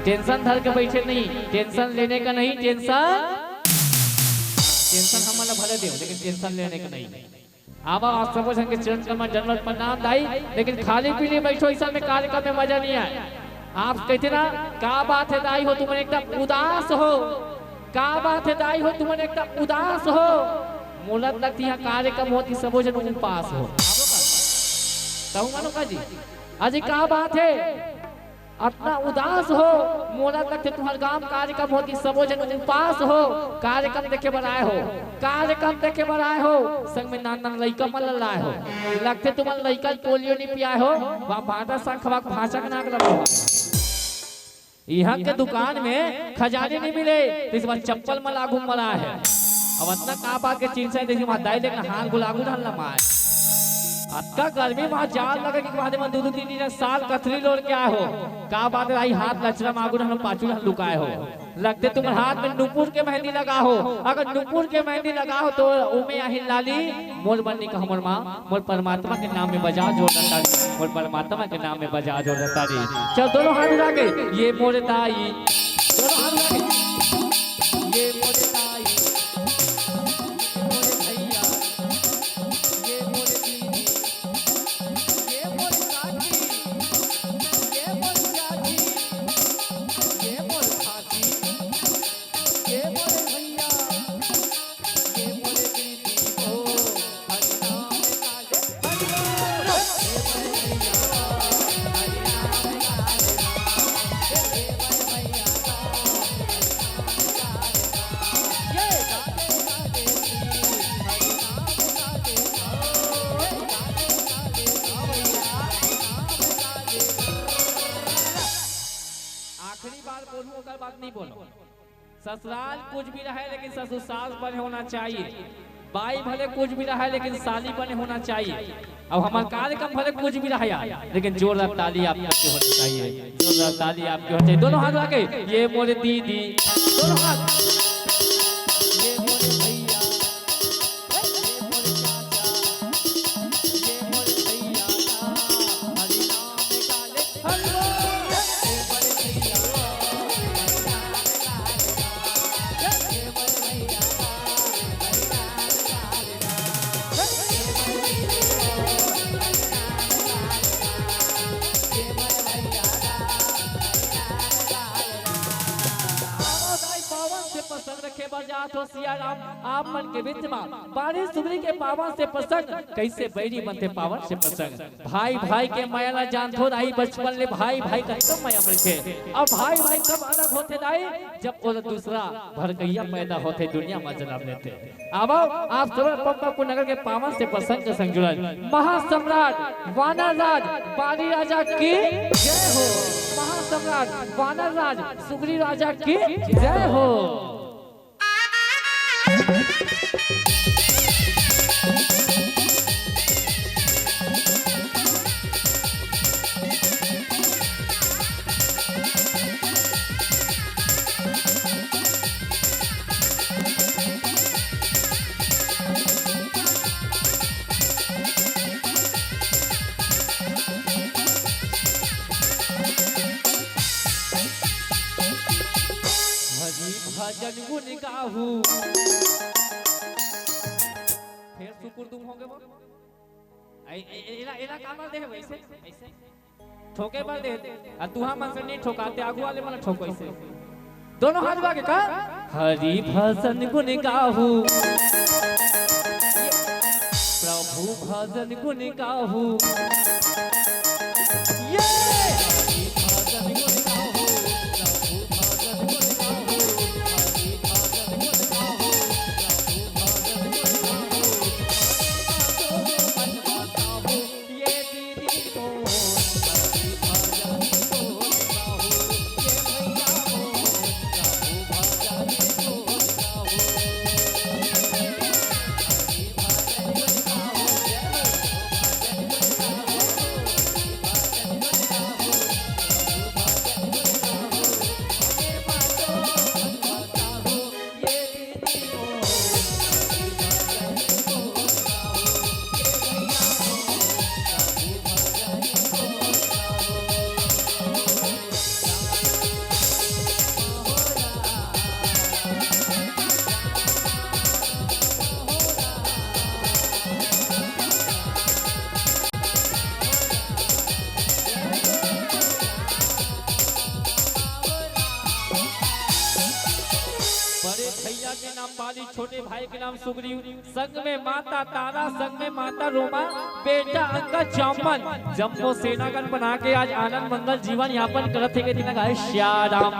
Tension धर के बैठे नहीं, tension लेने का नहीं, tension, tension हमन ला भले देव, लेकिन tension लेने का नहीं। आवा, आप सबो झन के चरण कमल में दंडवत प्रणाम दाई, लेकिन खाली पीली बैठो, ऐसा में कार्यक्रम में मजा नहीं आए। आप कहते ना, का बात है दाई हो, तुमन एकदम उदास हो, का बात है दाई हो, तुमन एकदम उदास हो। मोला लगती यहाँ कार्यक्रम होती, सबो झन उपास हो। तहु मानो का जी? अजी का बात है? अतना उदास हो, मोला लगथे तुंहर गांव कार्यक्रम होती, सबो झन उपास हो, कार्यक्रम देखे बर आए हो, कार्यक्रम देखे बर आए हो, संग में नान नान लइका मन ला लाए हो, लगथे तुमन लइका पोलियो नहीं पियाए हो, वहाँ भाटा साग खवा के भाषा के नाक लगा। इहाँ के दुकान में खजानी नहीं मिले, तो इस बार चप्पल मन आगू मरा है। अब अतना का बात के चिंता है, देखिए वहाँ दाई लेकिन हाथ गुलागू धन लमाए। अतका गर्मी में जाल लगे कि वहाँ दे मन दू दू तीन तीन साल कथरी लोड़ के आए हो। का बात है, आई हाथ लचरा मागू धन पाछू धन लुकाए हो। लगथे तुमन हाथ में नुपुर के मेहंदी लगा हो। अगर नुपुर के मेहंदी लगा हो तो उमे आही लाली, मोर बन्नी का हमर माँ, मोर परमात्मा के नाम में बजा जोरदार ताली, मोर परमात्मा के नाम में बजा जोरदार ताली। चल दोनों हाथ उठा के, ये मोर दाई, दोनों हाथ उठा के, ये मोर दाई, ये मोर भैया, ये मोर दीदी, ये मोर काकी, ये मोर चाची, ये मोर भाभी, ये मोर भैया, ये मोर दीदी हो। हरि नाम काले, हरि नाम, हे मोर भैया, हरि नाम काले नाम, हे मोर भैया। ससुराल कुछ भी रहे, लेकिन ससुर सास बने होना चाहिए। बाई भले कुछ भी रहे, लेकिन साली बने होना चाहिए। अब हमार कार्यक्रम भले कुछ भी रहे यार, लेकिन जोरदार ताली आपके होनी चाहिए। जोरदार ताली आपके होनी चाहिए। दोनों हाथ आगे, ये मोरे दीदी, दोनों हाथ, ये मोरे भैया, ये मोरे चाचा, ये मोरे भैया, हरि नाम गाले। पावन से प्रसन्न रखे बर जात हो सिया राम, आप मन के बीच मा बाड़ी सुगरी के पावन से प्रसन्न। कैसे बैरी बनथे पावन से प्रसन्न? भाई भाई के मया ला जानथो दाई, बचपन ले भाई भाई कतका मया मिलथे। अब भाई भाई कब अलग होथे दाई? जब ओला दूसरा भरकैया पैदा होथे, दुनिया मा जन्म लेथे। आवव, आप सरवर पंपा पुर नगर के पावन से प्रसंग के संग जुड़ल। महासम्राट वानर राज बाली राजा की जय हो। महासम्राट वानर राज सुगरी राजा की जय हो। हरि भजन गुण गाहू। फेर सुकुर तुम होगे वो। ए, ए, ए, एला, एला काबर दे हे वैसे? ऐसे? ठोके बर दे। आ तुहा मन से नहीं ठोकाते, आगू वाले मन ठोको ऐसे। दोनों हाथ उठा के का? हरि भजन गुण गाहू, प्रभु भजन गुण गाहू। ये हरि भजन गुण गाहू, प्रभु भजन गुण गाहू, हरि भजन गुण गाहू, प्रभु भजन गुण गाहू। बड़े भैया के नाम बाली, छोटे भाई के नाम सुग्रीव, संग में माता तारा, संग में माता रोमा, बेटा अंगद जामन, जम्मो सेनागण बना के आज आनंद मंगल जीवन यापन करत हे। कहिथे ना गाय श्या राम।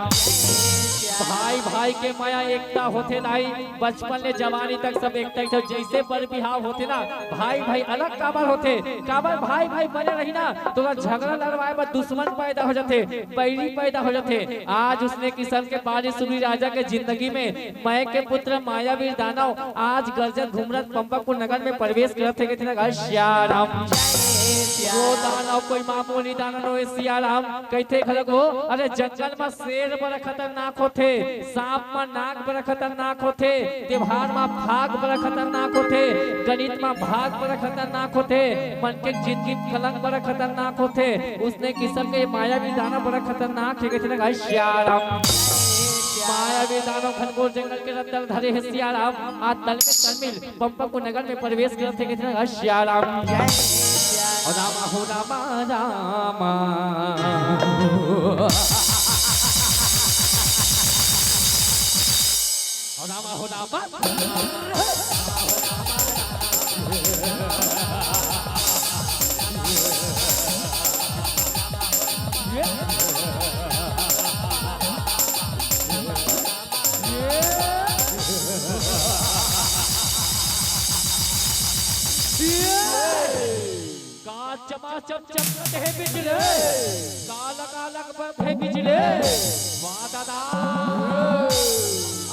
भाई भाई के मया एकता होथे दाई, बचपन ले जवानी तक सब एकता, एकता। जैसे बर बिहाव होथे ना, भाई भाई अलग काबर होथे, काबर भाई भाई बने रही ना, तोला झगड़ा लड़वाए बर दुश्मन पैदा हो जाथे, बैरी पैदा हो जाथे। आज उसने किसम के बाली सुग्रीव राजा के जिंदगी में मय के पुत्र महावीर दानव आज गरजत घुमरत पंपापुर नगर में प्रवेश करत हे। कहिथे ना गाय श्या राम। वो दानव कोई मामूली दानव नोहे सिया राम। कहिथे घलक वो, अरे जंगल में शेर बड़ा खतरनाक होथे, सांप में नाग बड़ा खतरनाक होथे, त्योहार में भाग बड़ा खतरनाक होथे, गणित में भाग बड़ा खतरनाक होथे, मन के जिंदगी में कलंक बड़ा खतरनाक होथे। उसने किसम के मायावी दानव बड़ा खतरनाक हे। कहिथे ना गाय श्या राम। मायावी दानव घनघोर जंगल के रद्दा ल धरे हे सिया राम। आज तल में तल मिल पंपापुर नगर में प्रवेश करत हे। कहिथे ना श्या राम। रामा हो रामा रामा। रामा हो रामा। का चमा चम चम करत हे बिजली, काला काला बरत हे बिजली। वाह दादा,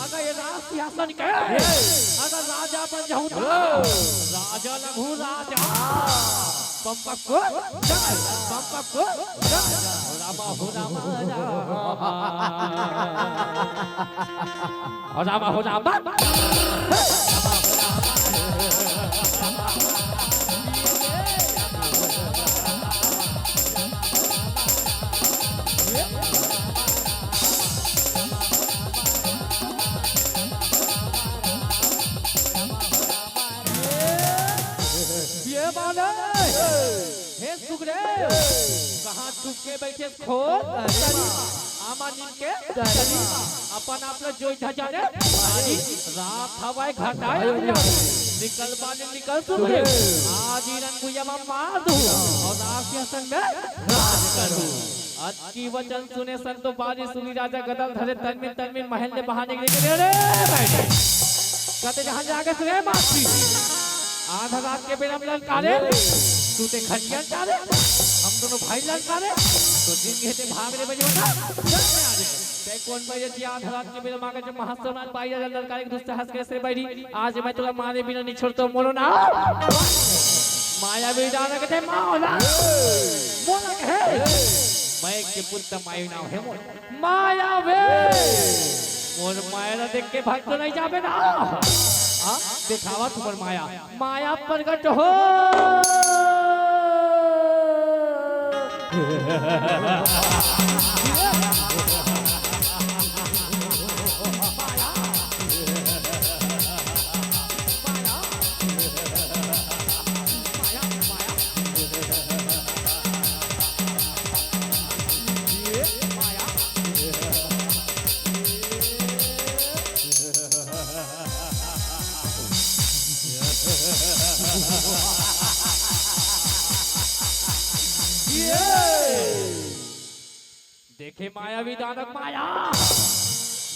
अगर ये राज सिंहासन के, अगर राजा बन जाऊं तो राजा लगू राजा। पंपक को जय, पंपक को जय। हो रामा, हो रामा, रामा। हो रामा, हो रामा। ये बाले, हे सुखदेव, कहाँ छुप के बैठे खोल? आमा नीम के तरी म। अपन आप ल जोई धजा दे। आज रात हवय घटाय। निकल बाले निकल सुखदेव। आज ही रंगुया म मार दूं। अउ रात के संग में राज करूं। अतकी वचन सुने संतोष बाली सुग्रीव राजा गदा ल धरे तनमिन तनमिन महल ले बाहर निकले के रे बैठे। कते जहां जाके सुने मासी। आधा रात के बेरा में ललकारे, तू ते खटिया डाले, हम दोनों भाई ललकारे, तो दिन के ते भाग ले बजवना, जल्द में आ जाए। ते कौन बजे थी आधा रात के बेरा मांगे जब महासम्राट बाई राजा ललकारे के दुस्साहस कैसे बैठी, आज मैं तोला मारे बिना नहीं छोड़ता मोरो ना। मायावी दानव के ते माँ होला, मोला कहे, मैं के पुत्र मायावी नाम है मोर। मायावी। मोर माया ला देख के भाग तो नहीं जाबे ना। हाँ, देखावा तुम्हार माया। माया प्रगट हो। देखे मायावी दानव माया,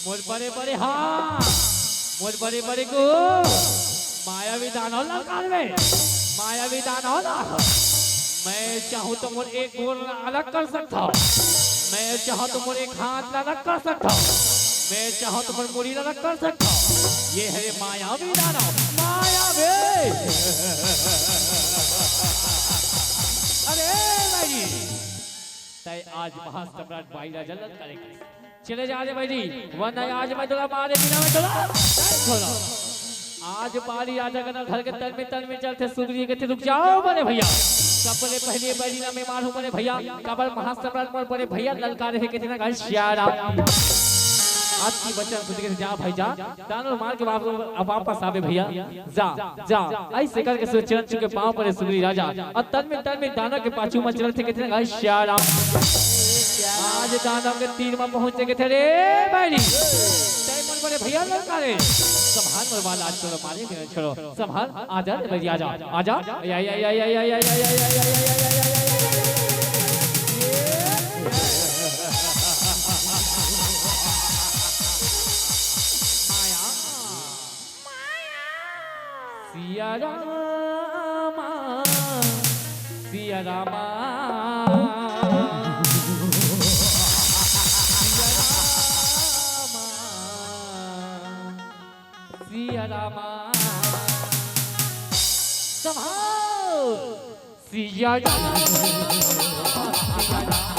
मोर बड़े बड़े हाथ, मोर बड़े बड़े गो, मायावी दानव ललकार में, मायावी दानव ला। मैं चाहूं तो मोर एक गोड़ ला अलग कर सकता हूं, मैं चाहूं तो मोर एक हाथ ला अलग कर सकता हूं, मैं चाहूं तो मोर मुड़ी ला अलग कर सकता हूं। ये है मायावी दानव, मायावी। अरे भाई, तय आज महासम्राट बाई राजा ललकारे के। चले जा रे भाई जी, वरना आज मैं तोला मारे बिना मैं तोला नहीं छोड़ा। आज बाली राजा का घर के तन में तन में चलते सुग्रीव के थे, रुक जाओ बड़े भैया। सबले पहले बैरी ना मैं मारू बड़े भैया, काबर महासम्राट मोर बड़े भैया ललकारे हे के थे ना घनश्याम। आज की वचन सुन के जा भाई जा, दानव मार के वापस, वापस आवे भैया। जा, जा, ऐसे करके सुग्रीव चरण छू के पांव परे सुग्रीव राजा, अउ तन में, तन में दानव के पाछू म चलत हे, कथे, "भाई सियाराम।" आज दानव के तीर म पहुंचे, कथे, "रे बैरी, तय मन बड़े भैया ललकारे, संभाल मोर बाल, आज तोला मारे के छोड़ो, संभाल, आजा रे बैरी, आजा, आजा।" या, या, या, या। सिया रामा, सिया रामा, सिया रामा, सिया रामा। संभाल। सिया राम, सिया राम।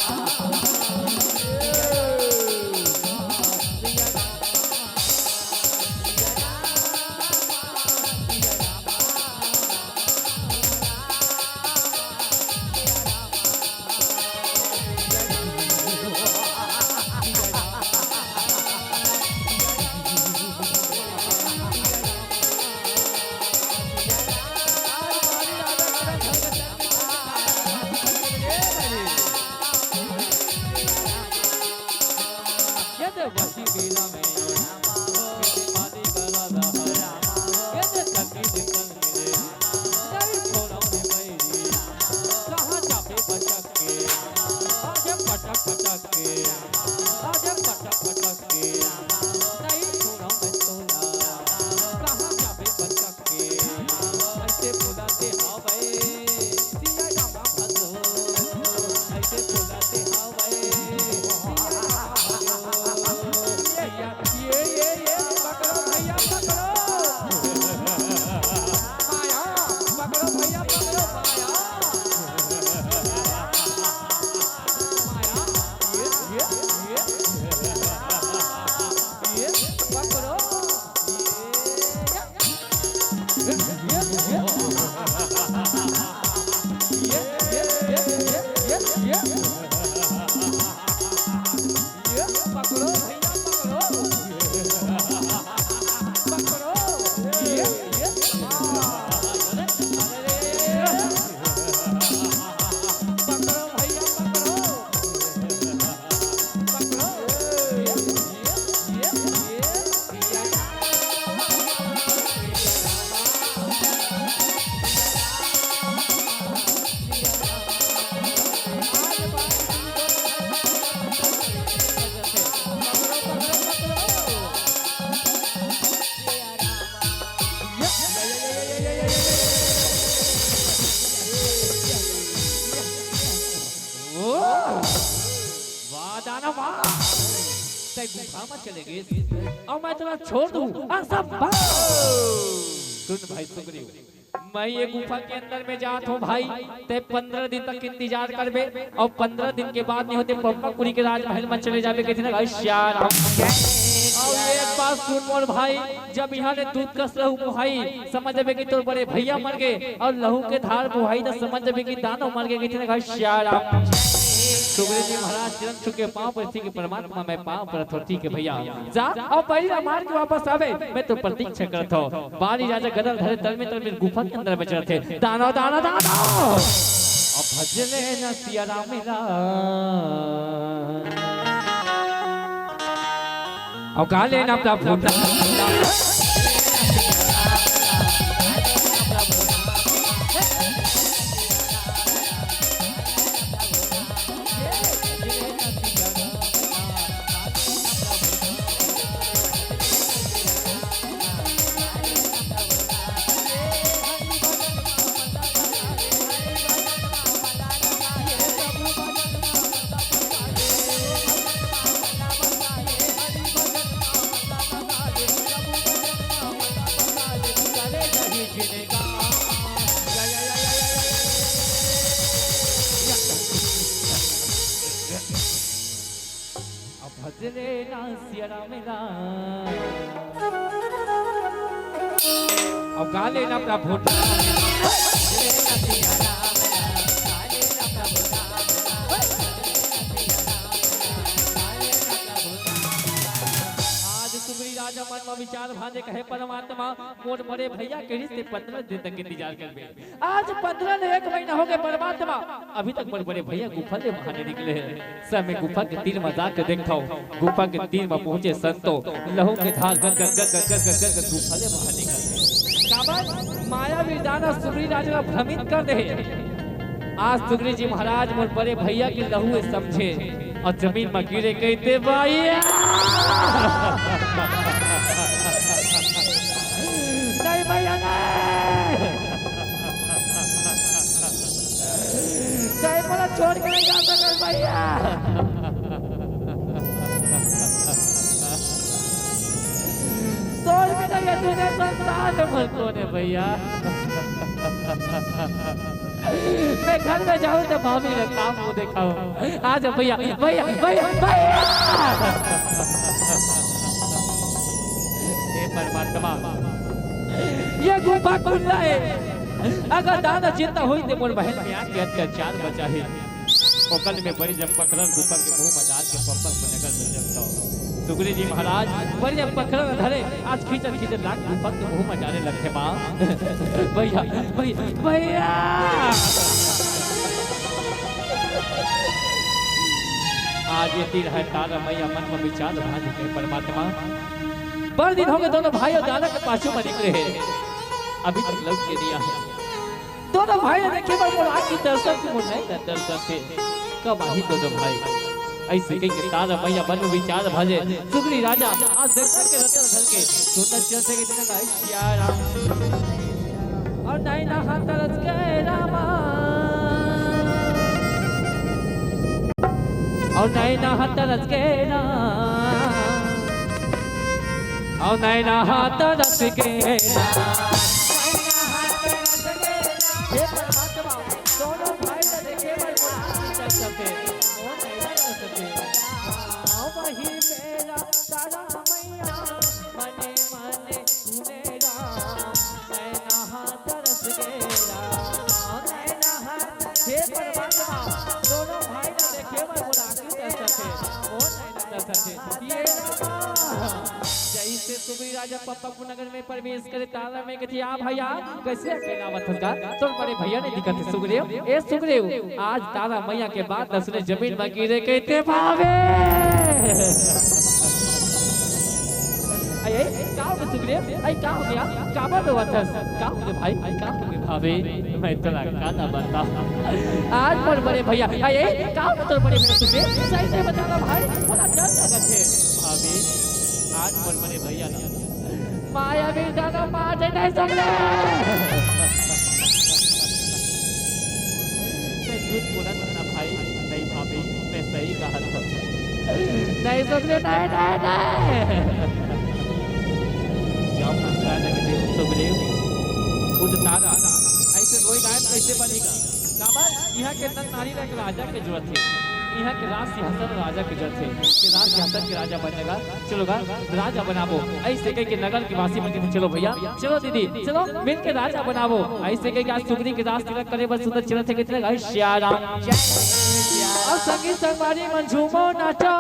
गुफा में चले गए, अब मैं तेला छोड़ दूं, असंभव। सुन भाई सुग्रीव, मैं ये गुफा के अंदर में जात हूँ भाई, ते पंद्रह दिन तक इंतजार करबे, और पंद्रह दिन के बाद नहीं होते पम्पाकुरी के राजमहल में चले जाबे, कहते ना भाई सियाराम। और ये एक बात सुन मोर भाई, जब यहाँ ने दूध कस रहू भाई, समझ जाबे कि तोर बड़े भैया मर गए, और लहू के धार बुहाई तो समझ जाबे कि दानव मर गए, कहते ना भाई सियाराम। सुग्रीव जी महाराज चरण छू के पाँव पर थी कि परमात्मा मैं पाँव पर थोथी के भैया जा, और बैरी ला मार के वापस आवे, मैं तो प्रतीक्षा करत हूँ। बाली राजा गदल धरे तल में तल में गुफा के अंदर में चढ़ते। दानव, दानव, दानव। अब भजले न सिया राम ला। और गाले न अपना भूत। अब भजले ना सिया राम ला। अब गाले ना प्रभु। आज सुग्रीव राजा मन में विचार भाजे कहे परमात्मा, मोर बड़े भैया के रिश्ते पंद्रह दिन तक इंतजार करबे। आज पंद्रह ले एक महीना हो गए परमात्मा, अभी तक मोर बड़े भैया गुफा ले बाहर नहीं निकले हैं। समय गुफा के तीर में जाके देखता हूँ, गुफा के तीर में पहुंचे संतो, लहू के धार गद गद गद गद गद गद गद गुफा ले बाहर निकल गए। काबर मायावी दानव सुग्रीव राजा ला भ्रमित कर दे। आज सुग्रीव जी महाराज मोर बड़े भैया के लहू समझे और जमीन में गिरे कहते भैया। नहीं भैया नहीं। चाहे मोला छोड़ के नहीं जा सकत भैया। तोर बिना ये दुनिया संसार में मन कोने भैया। मैं घर में जाऊं तो भाभी का काम मुंह दिखाऊं। आ जा भैया, भैया, भैया, भैया। हे परमात्मा, ये गुफा खुला है। अगर दानव जिंदा होई ते मोर महल में आके अत्याचार मचाही। ओकर में बड़ी जब पकड़न गुफा के मुंह में डाल के पम्पाकुर नगर में चलता। सुग्रीव जी महाराज बड़ी जब पकड़न धरे, आज खींचत खींचत लाग गुफा के मुंह में डाले लगथे माँ। भैया, भैया, भैया। आज ये तीर है तारा मैया मन में विचार भाज के परमात्मा। बड़ दिन हो गए दोनों भाई और दादा के पाछू में निकले हैं, अभी तक लौट के नहीं आए। दोनों भाई ने देखे बर मोर आँखी तरसत हे, मोर नैन तरसत हे। कब आही दोनों भाई? ऐसे कह के तारा मैया मन में विचार भाजे। सुग्रीव राजा आज दर्शन के रचन धर के सुंदर चल से कितने का है सिया राम। और नैना हा तरस गए रामा। और नैना हा तरस गए राम। और नैना हा तरस गए राम। हे परमात्मा, दोनों भाई ला देखे बर मोर आँखी तरसत हे। ओ नैना तरसत हे। ओ वही बेरा तारा मैया, मने मने सुने राम, नैना हा तरस गए राम। ओ नैना हा, हे परमात्मा, दोनों भाई ला देखे बर मोर आँखी तरसत हे। ओ नैना तरसत हे। ये राम। जैसे सुग्रीव राजा पप्पा नगर में प्रवेश करे, तारा में कहती, "आ भैया, कैसे अकेला आवत हस गा? तोर बड़े भैया नहीं दिखत हे सुग्रीव। ए सुग्रीव, आज तारा मैया के बात न सुने, जमीन में गिरे कहते भावे।" अरे, का हो गया सुग्रीव? अरे, का हो गया? काबर रोवत हस? का हो गया भाई? अरे, का हो गया भावे? मैं तोला का ना बता। आज मोर बड़े भैया, अरे, का हो गया तोर बड़े भैया सुग्रीव? सही से बता ना भाई, मोला डर लगत हे। भावे, आज मोर बड़े भैया ना माया बिरदाना मार दे नहीं सकले। मैं झूठ बोलत हँव ना भाई, नहीं भाभी, मैं सही कहत हँव। नहीं सुग्रीव, नहीं, नहीं, नहीं। जब मंत्रा जगते सुग्रीव, उठ तारा, ऐसे रोई गायब कैसे बनेगा? काबर, यहाँ के नर नारी ला एक राजा के जरूरत हे, यहाँ के राज सिंहासन राजा के जरूरत हे, कि राज सिंहासन के राजा बनेगा, चलो गा, राजा बनाबो। ऐसे कह के नगर के वासी मन के, चलो भैया, चलो दीदी, चलो मिल के राजा बनाबो। ऐसे कह के आज सुग्रीव के राज तिलक करे बर सुंदर चलत हे, कितने गा, श्याम राम। और संगी संगवारी मन झूमो नाचो।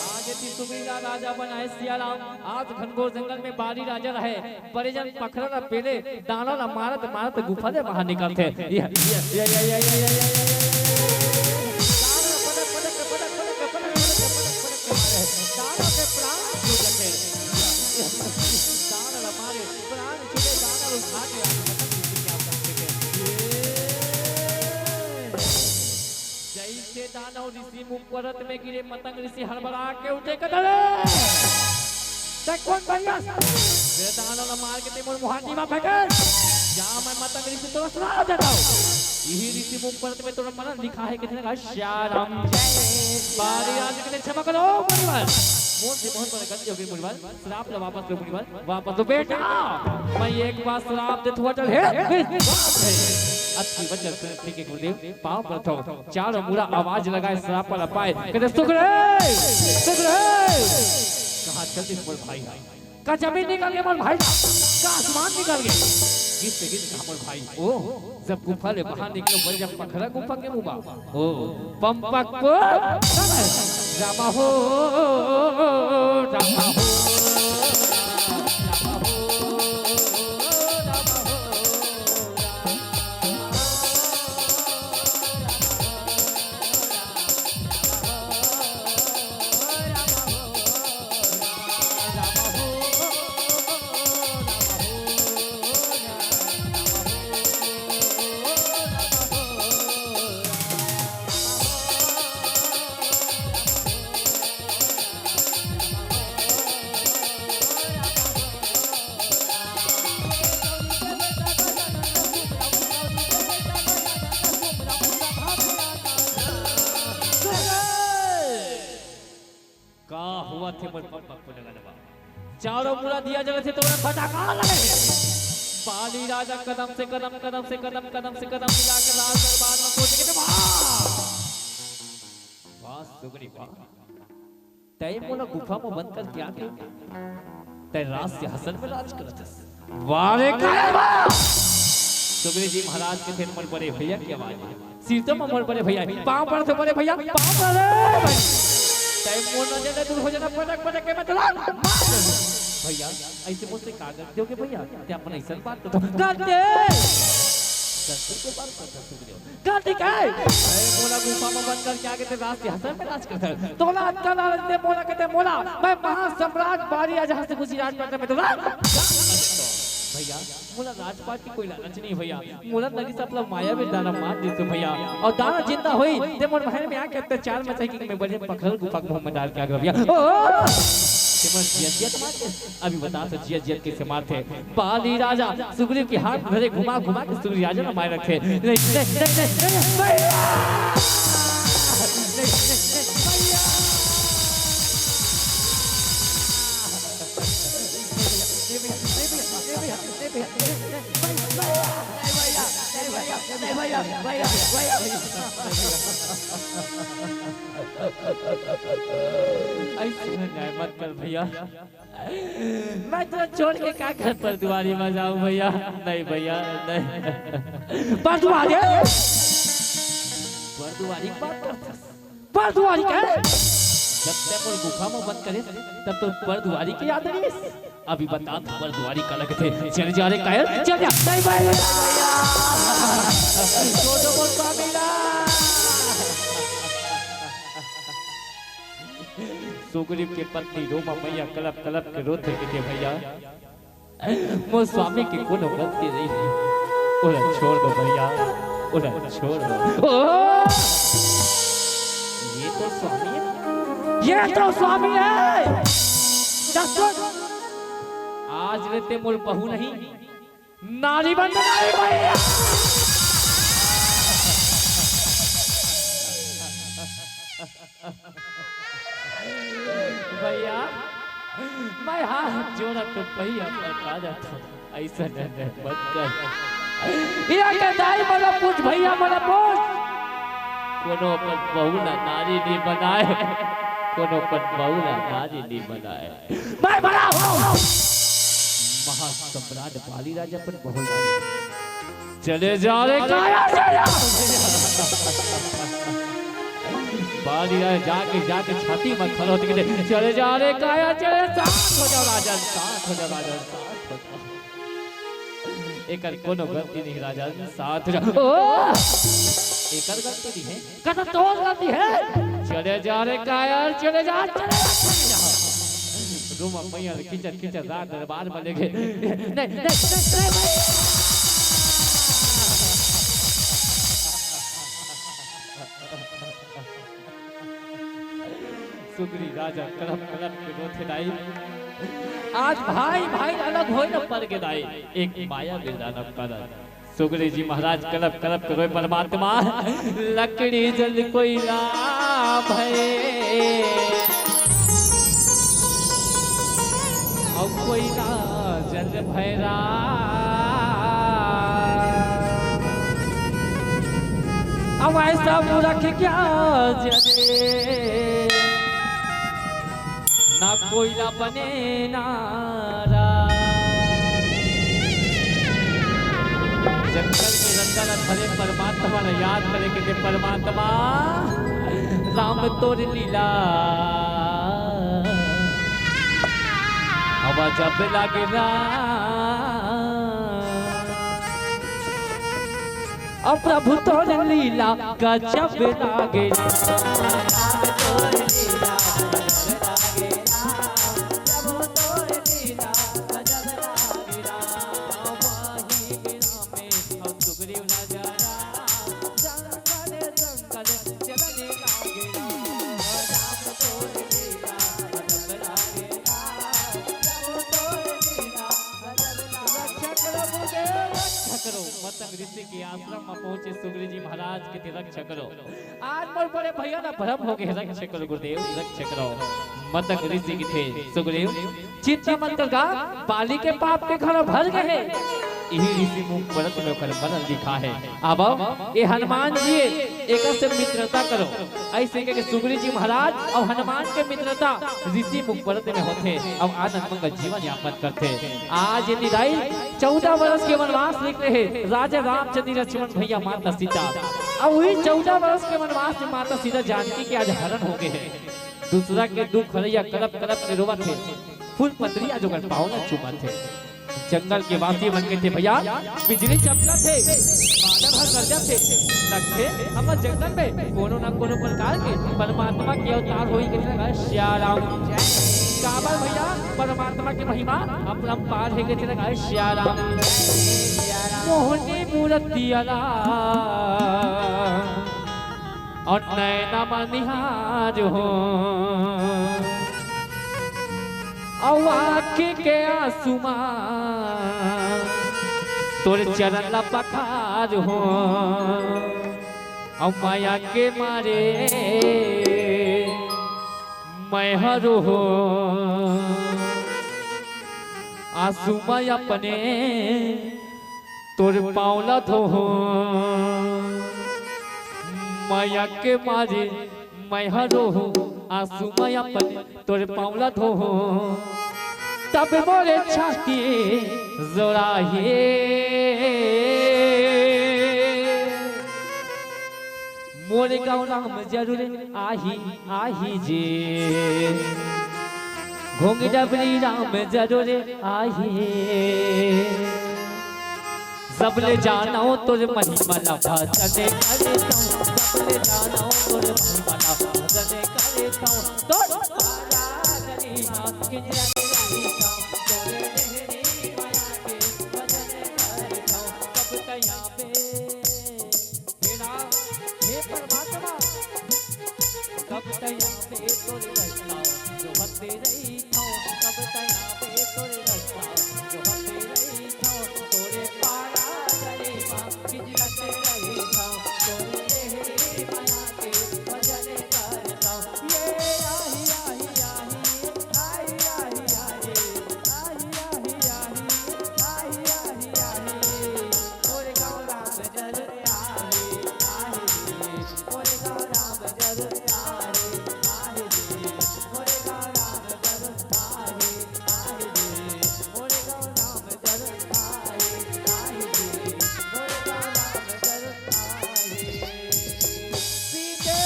आज एती सुग्रीव ला राजा बनाए सिया राम। आज घनघोर जंगल में बाली राजा रहे, बड़े जन पखरा ला पेले, दानव ला मारत मारत गुफा ले बाहर निकलथे। ये, ये, ये, ये, ये, ये, ये, ये, ये, ये, ये, ये, दानव पटक, पटक, पटक, पटक, पटक, पटक, पटक, पटक, पटक के मारे। दानव के प्राण छूट जाथे। दानव ला मारे, प्राण छूटे, दानव उठा के आके पटक के क्या करते के। ये जैसे दानव ऋषि मुख परत में गिरे, मतंग ऋषि हड़बड़ा के उठे, कदले ते कोन भैया? रे दानव ला मार के ते मोर मुहाटी मा फेंके। जा मैं मतंग ऋषि तोर श्राप देता हूँ। यही ऋषि मुख परत में तोर मरण लिखा है, कितने का श्याम। बाली राजा के लिए क्षमा करो मुनिवर। मोर से बहुत बड़ा गलती हो गई मुनिवर। श्राप ला वापस लो मुनिवर, वापस लो बेटा। मैं एक बार श्राप दे थोड़ा चल हे। अच्छी वचन सुन, ठीक है गुरुदेव, पाँव पर थो। चारों मुड़ा आवाज लगाए, श्राप वाला पाए। कहते, "सुग्रीव! सुग्रीव!" कहाँ चल दिस मोर भाई? का जमीन निकल गए मोर भाई? का आसमान निकल गए? गिस से गिस कहा मोर भाई? ओ, जब गुफा ले बाहर निकले, बोले, "जब पखरा गुफा के मुँह बा।" ओ, पम्पक को रामा हो, रामा हो। का हुआ थे मोर पग पग को लगल बा? चारों मुड़ा दिया जलत हे, तोरा फटाका लगे हे। बाली राजा कदम से कदम, कदम से कदम, कदम से कदम मिला के राज दरबार में पहुंच गए। वाह! वाह, सुगनी वाह। तय मोला गुफा में बंद करके आ गए। तय राज सिंहासन में राज करत हस। वाह रे कायर वाह! सुगनी जी महाराज के थे मोर बड़े भैया की आवाज है। सीता में मोर बड़े भैया, पाँव पड़त हे बड़े भैया, पाँव पड़त हे भाई। तय मोर नजर ले दूर हो जाना, पटक पटक के मैं तोला मार दूँ। भैया, ऐसे मुझसे का गलती हो गई भैया? ते अपन ऐसन बात तो करते। गलती के बात करता सुग्रीव। गलती का है? अरे मोला गुफा में बंद करके आगे ते राज सिंहासन में राज करता है। तोला अक्कल आ रही ते मोला कहते मोला, मैं महासम्राट बाली राजा हंस गुजी राज करता मैं तोला। भैया, मोला राजपाट के कोई लालच नहीं भैया, मोला लगी सब लोग माया में दानव मार देते भैया, और दानव जिंदा होई ते मोर महल में आके अत्याचार मचाई कि मैं बड़े पखरल गुफा के मुंह में डाल के आ गया भैया। ओ, ते मोर जियत जियत मार दे। अभी बता तो जियत जियत कैसे मारते। बाली राजा सुग्रीव के हाथ धरे घुमा घुमा के सुग्रीव राजा ने मार रखे। नहीं, नहीं, नहीं, नहीं, नहीं, भैया! नहीं, नहीं, नहीं, भैया! भैया, भैया, भैया। ऐसे अन्याय मत कर भैया। मैं तुला छोड़ के का घर परदुवारी में जाऊं भैया? नहीं भैया, नहीं। परदुवारी? परदुवारी की बात करथस? परदुवारी के? जब तैं मोर गुफा में बंद करे, तब तो परदुवारी के याद नहीं। अभी बता, परदुवारी का लगथे। चल जा रे कायर, चल जा। नहीं भाई, भैया। छोड़ दो मोर स्वामी ला। सुग्रीव के पत्नी रोमा मैया कलप कलप के रोथे के, भैया, मोर स्वामी के कोनो गलती नहीं है। ओला छोड़ दो भैया, ओला छोड़ दो। ओ! ये तो स्वामी है, ये तो स्वामी है। दस आज ले तैं मोर बहू नहीं, नारी बन गई भैया। भैया, मैं हाथ जोड़त तो भैया बता जाता हूँ, ऐसा नहीं मत कर। ये के दाई मोला पूछ भैया, मोला पूछ। कोनो अपन बहू ला नारी नहीं बनाए, कोनो अपन बहू ला नारी नहीं बनाए। मैं बड़ा हूँ। महासम्राट बाली राजा अपन बहू ला चले जा रे कायर, चले जा। बाली राजा जाके, जाके छाती में खड़ा होते कहते, चले जा रे कायर, चले, शांत हो जाओ राजन, शांत हो जाओ राजन, शांत हो जाओ। एकर कोनो गलती नहीं राजन, शांत हो जाओ। ओ! एकर गलती नहीं है। कहता तोर गलती है। चले जा रे कायर, चले जा, चले जा, चले जा। रोमा मैया ला खींचत खींचत राज दरबार में ले गए। नहीं, नहीं, नहीं, नहीं, नहीं। सुग्रीव राजा कलप कलप के रोथे दाई। आज भाई भाई अलग होए न पर के दाई, एक माया में जाना परत। सुग्रीव जी महाराज कलप कलप के रोए, परमात्मा, लकड़ी जल कोइला भय, अउ कोइला जल भय राम। अब ऐसा मूरख क्या जले, ना कोइला बने ना राम। जंगल के रंगल धरे परमात्मा ला याद करे के, परमात्मा राम तोर लीला अब जब लागे राम। अब प्रभु तोर लीला गजब लागे। रक्षा करो, मतंग ऋषि के आश्रम में पहुंचे सुग्रीव जी महाराज के, रक्षा करो। आज मोर बड़े भैया ला भरम हो गए, रक्षा करो गुरुदेव, रक्षा करो। मतंग ऋषि कथे सुग्रीव, चिंता मत कर गा, बाली के पाप के घड़ा भर गए हे। इही ऋषि मुख व्रत में ओकर मरण लिखा हे। अब ये हनुमान जी, एकर से मित्रता करो। ऐसे कह के सुग्रीव जी महाराज अउ हनुमान के मित्रता ऋषि मुख व्रत में होथे अउ आनंद मंगल जीवन यापन करथे। आज ये निदाई चौदह वर्ष के वनवास निकले हे राजा रामचंद्र लक्ष्मण भैया माता सीता। अउ वही चौदह वर्ष के वनवास में माता सीता जानकी के आज हरण हो गए हे। दूसरा के दुख हरैया कलप कलप के रोवत हे। फूल पतरी आज ओकर पाँव ला चूमत हे। जंगल के वासी मन कथे, भैया, बिजली चमकत हे, बादल ह गरजत हे, लगथे हमर जंगल में कोनो ना कोनो प्रकार के परमात्मा के अवतार होई कथे लगा सिया राम। काबर भैया, परमात्मा के महिमा अपरंपार हे कथे लगा सिया राम। मोहनी मूरति अला अउ नैना म निहार हो, अउ आँखी के आंसू म तोर चरण ला पखार हो, अउ मया के मारे मैं हरो हो आंसू म अपने तोर पाँव ला धोहूं, मया के मारे मैं ह रोहूं, आंसू मैं अपन तोर पाँव ला धोहूं, तब मोरे छाती जोड़ाही। मोर गाँव राम जरूर आही, आही जी। घोंघी डबरी राम जरूर आही। सबले जानव तोर महिमा ला भजन करथंव, सबले जानव तोर महिमा ला भजन करथंव। तोर तारा गली हाथ के जल रहिथंव, तोरे लेहरी मया के भजन करथंव। कब तैं आबे हे राम, हे परमात्मा, कब तैं आबे तोरे रस्ता जोहते रहिथंव, कब तैं आबे तोरे रस्ता जोहते रहिथंव, तोरे पारा गली मा किजलत रहिथंव, तोरे लेहरी मया के भजन करथंव। ये आही, आही, आही, आही, आही, आही, आही, आही, आही, आही, आही। मोर गाँव राम जरूर आही, आही रे। मोर गाँव राम जरूर आही, आही रे। मोर गाँव राम जरूर आही, आही रे। मोर गाँव राम जरूर आही, आही रे। मोर गाँव राम जरूर आही। सीते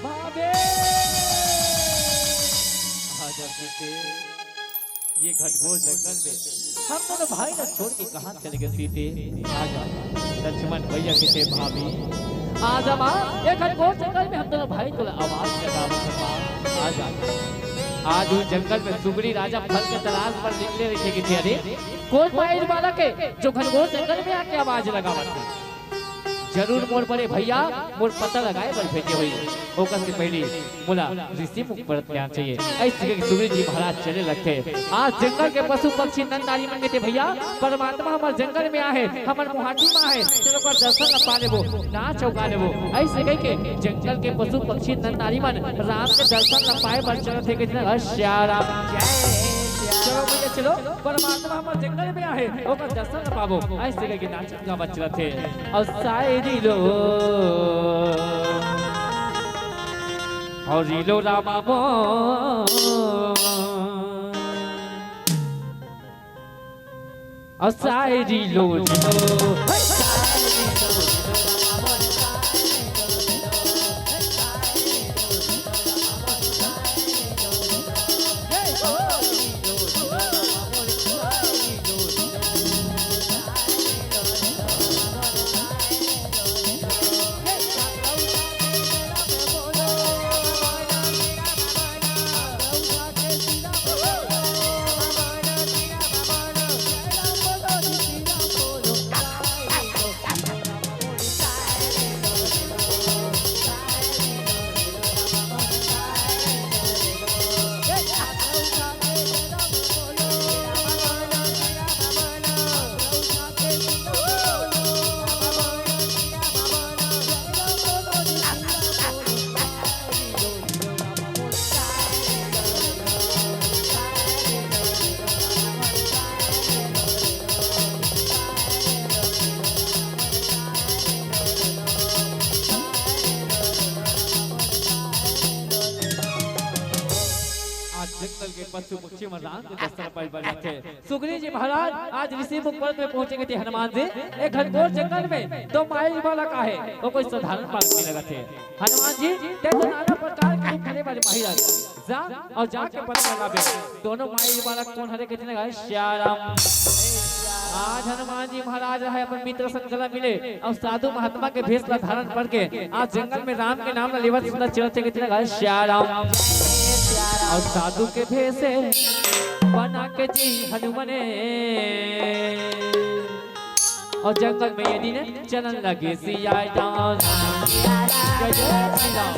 भावे। आजा सीते, ये घनघोर जंगल में हम दोनों भाई ला छोड़ के कहाँ चले गे सीते? आजा। लक्ष्मण भैया कथे भाभी, आजा माँ, ये घनघोर जंगल में हम दोनों भाई तोला आवाज लगावत हन माँ, आजा। आज वो जंगल में सुगरी राजा फल के तलाश बर निकले रहिथे कथे, अरे कोन माई बालक हे जो घनघोर जंगल में आके आवाज लगावत हे? जरूर मोर बड़े भैया मोर पता लगाए बर भेजे होही। ओकर से पहिली मोला ऋषि मुख परत लेना चाहिए। अइसे कहिके सुगरी जी महाराज चले लगथे। आज जंगल के पशु पक्षी नर नारी मन कथे, भैया परमात्मा हमर जंगल में आहे, हमर मुहाटी में आहे, चलो ओकर दर्शन ला पा लेबो, नाच अउ गा लेबो। अइसे कहिके जंगल के पशु पक्षी नर नारी मन राम के दर्शन ला पाए बर चलत हे, कथे, "श्याम राम।" चलो भैया चलो, परमात्मा हमर जंगल में आहे, ओकर दर्शन ला पाबो। अइसे कहिके नाच गावत चलत हे। अउ सायरी लो, हरि लो रामा मोर। अउ सायरी लो लो। आज जंगल के पशु पक्षी मन राम के दर्शन पाए बर जाथे। सुगरी जी महाराज आज ऋषि मुख पर्वत में पहुंचे कथे हनुमान जी। एक घनघोर जंगल में दो माई बालक आहे, वो कोई साधारण बालक नहीं लगथे। हनुमान जी, तैं तो नाना प्रकार के रूप धरे वाले माहिर हस। जा अउ जाके पता लगाबे, दोनों माई बालक कोन हरे, कथे ना, श्याम राम। आज हनुमान जी महाराज रहे अपन मित्र संग गला मिले अउ साधु महात्मा के भेष ला धारण करके आज जंगल में राम के नाम ला लेवत सुंदर चलत हे, कथे ना, श्याम राम। अउ साधु के भेष बना के जी हनुमने अउ जंगल में ये दिन चलन लगे सिया राम। जय जय श्री राम।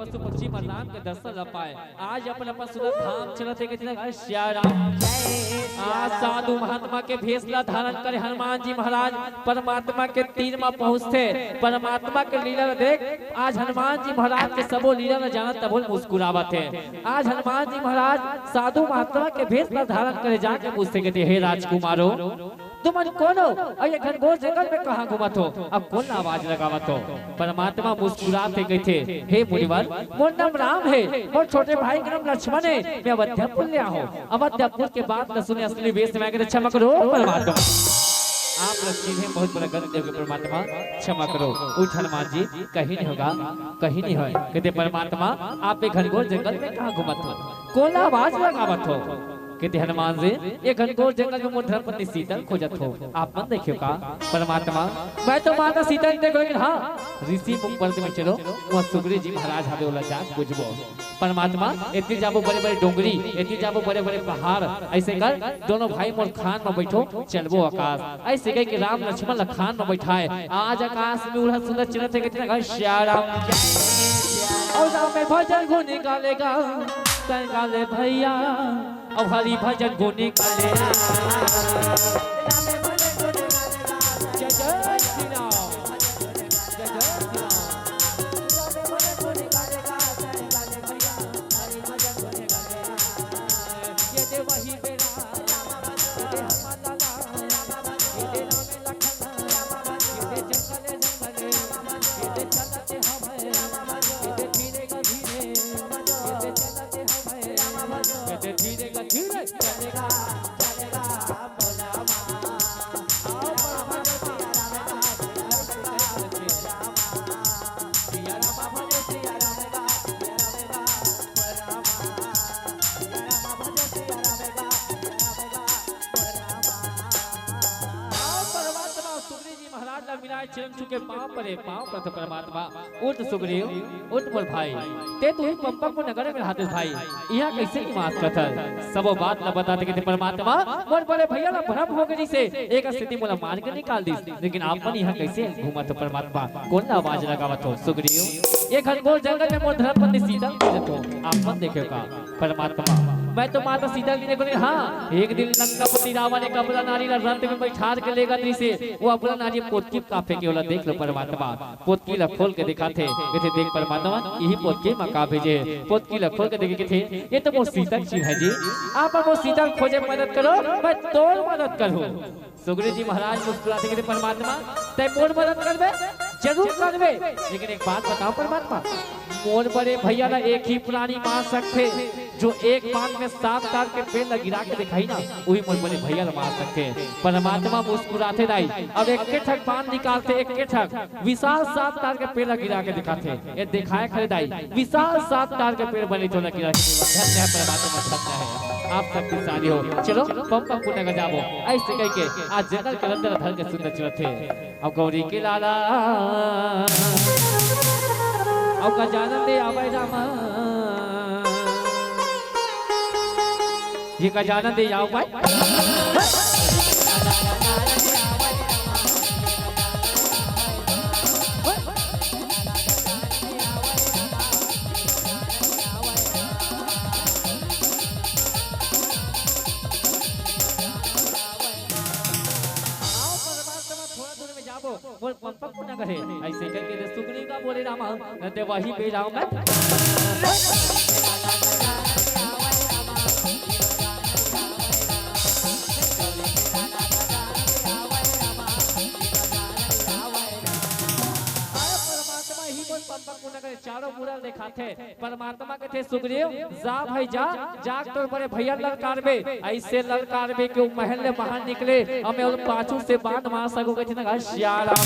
पशु पक्षी मन राम के दर्शन ला पाए। आज अपन अपन सुंदर धाम चलत हे, कथे ना, "श्याम राम।" आज साधु महात्मा के भेष ला धारण करे हनुमान जी महाराज परमात्मा के तीर म पहुंचथे। परमात्मा के लीला ला देख, आज हनुमान जी महाराज के सबो लीला ला जानत तभो ले मुस्कुरावत हे। आज हनुमान जी महाराज साधु महात्मा के भेष ला धारण करे जाके पूछथे, कथे, "हे राजकुमारो, तुमन कोन हो? अउ ये घनघोर जंगल में कहाँ घूमत हो? अउ कोन ला आवाज लगावत हो?" परमात्मा मुस्कुरात हे, कथे, "हे मुनिवर, मोर नाम राम हे, मोर छोटे भाई के नाम लक्ष्मण हे, मैं अवध्यपुर ले आहूं।" अवध्यपुर के बात ला सुने असली वेश में आके, "क्षमा करो परमात्मा, आप ला चिन्हे बहुत बड़ा गलती होगे परमात्मा, क्षमा करो।" उठ हनुमान जी, "कहीं नहीं होगा, कहीं नहीं होय।" कथे, "परमात्मा, आप ये घनघोर जंगल में कहाँ घूमत हो? कोन ला आवाज लगावत हो?" कथे, "हनुमान जी, ये घनघोर जंगल में मोर धर्मपत्नी सीता ल खोजत हो, आप मन देखे हो का?" "परमात्मा, मैं तो माता सीता ल नइ देखंव, लेकिन हाँ, ऋषि मुख पर्वत में चलो, वहाँ सुग्रीव जी महाराज हवे, ओला जाके पूछबो।" "परमात्मा, एती जाबो बड़े-बड़े डोंगरी, एती जाबो बड़े-बड़े पहाड़, अइसे कर दोनों भाई मोर खान म बइठो, चलबो आकाश।" अइसे कहिके राम लक्ष्मण ला खान म बइठाए, आज आकाश में उड़त सुंदर चलत हे, कथे ना, "श्याम राम।" अउ राम में भजन गुण गाले गा, तैं गाले भैया, अउ हरि भजन गुण गाले। जय जय श्री राम। जय जय श्री राम। ये दे वही बेरा, ये दे हमारा लाला, ये दे राम लखन, ये दे जंगल जंगल, ये दे चलते हवे, ये दे धीरे का धीरे, ये दे चलते हवे, ये दे धीरे का धीरे चलेगा, चलेगा। आओ परमात्मा सुग्रीव जी महाराज ला मिलाए, चरण छू के पाँव परे, पाँव परे परमात्मा। उठ सुग्रीव, उठ मोर भाई, तैं तो उही पंपक नगर में रहत हस भाई, इहाँ कइसे निवास करत हस? सबो बात ला बताथे, कथे, "परमात्मा, मोर बड़े भैया ला भ्रम हो गे रिहिसे, एकर सेती मोला मार के निकाल दिस, लेकिन आप मन इहाँ कइसे घूमत हो परमात्मा? कोन ला आवाज लगावत हो?" सुग्रीव, "ये घनघोर जंगल में मोर धर्मपत्नी सीता ल खोजत हो, आप मन देखे हो का?" परमात्मा, मैं तो माता सीता ल नइ देखंव, हाँ, एक दिन लंकापति रावण एक अबला नारी ला रथ में बइठार के लेगत रिहिसे, ओ अबला नारी पोतकी म का फेंके, ओला देख लो परमात्मा। पोतकी ला खोल के देखाथे, कथे, "देख परमात्मा, इही पोतकी म का भेजे हे।" पोतकी ला खोल के देखे, कथे, "ये तो मोर सीता के चिन्ह हे जी, आप मन मोर सीता ल खोजे मदद करो, मैं तोर मदद करहूँ।" सुग्रीव जी महाराज मुस्कुराथे, कथे, "परमात्मा, तैं मोर मदद करबे? जरूर करबे, लेकिन एक बात बताओ परमात्मा, मोर बड़े भैया ला एक ही प्राणी मार सकथे, जो एक बाण में सात तार के पेड़ ला गिरा के देखाही ना, उही मोर बड़े भैया ला मार सकथे।" परमात्मा मुस्कुराथे दाई, अब एक्के ठक बाण निकालथे, एक्के ठक विशाल सात तार के पेड़ ला गिरा के देखाथे। ये देखाए खड़े दाई, विशाल सात तार के पेड़ बने तो ला गिरा के देखाथे। धन्य हे परमात्मा, धन्य हे, आप शक्तिशाली हो। चलो, पंपक पुण्य कर जाबो। अइसे कहिके आज जंगल के अंदर धर के सुंदर चलत हे। अउ गौरी के लाला, अउ गजानन दे आवय रामा, ये गजानन दे आवय। आओ परमात्मा, थोड़ा दूर में जाबो, मोर पंपक पुण्य करे। अइसे कहिके रे सुग्रीव का बोले रामा, न ते वही बेरा में। आओ परमात्मा ही मोर पंपक पुण्य करे, चारों मुड़ा देखाथे। परमात्मा कथे, "सुग्रीव, जा भाई जा, जा तोर बड़े भैया ललकारबे, अइसे ललकारबे कि ओ महल ले बाहर निकले, अउ मैं ओला पाछू से बाण मार सकंव," कथे ना, "श्याम राम।"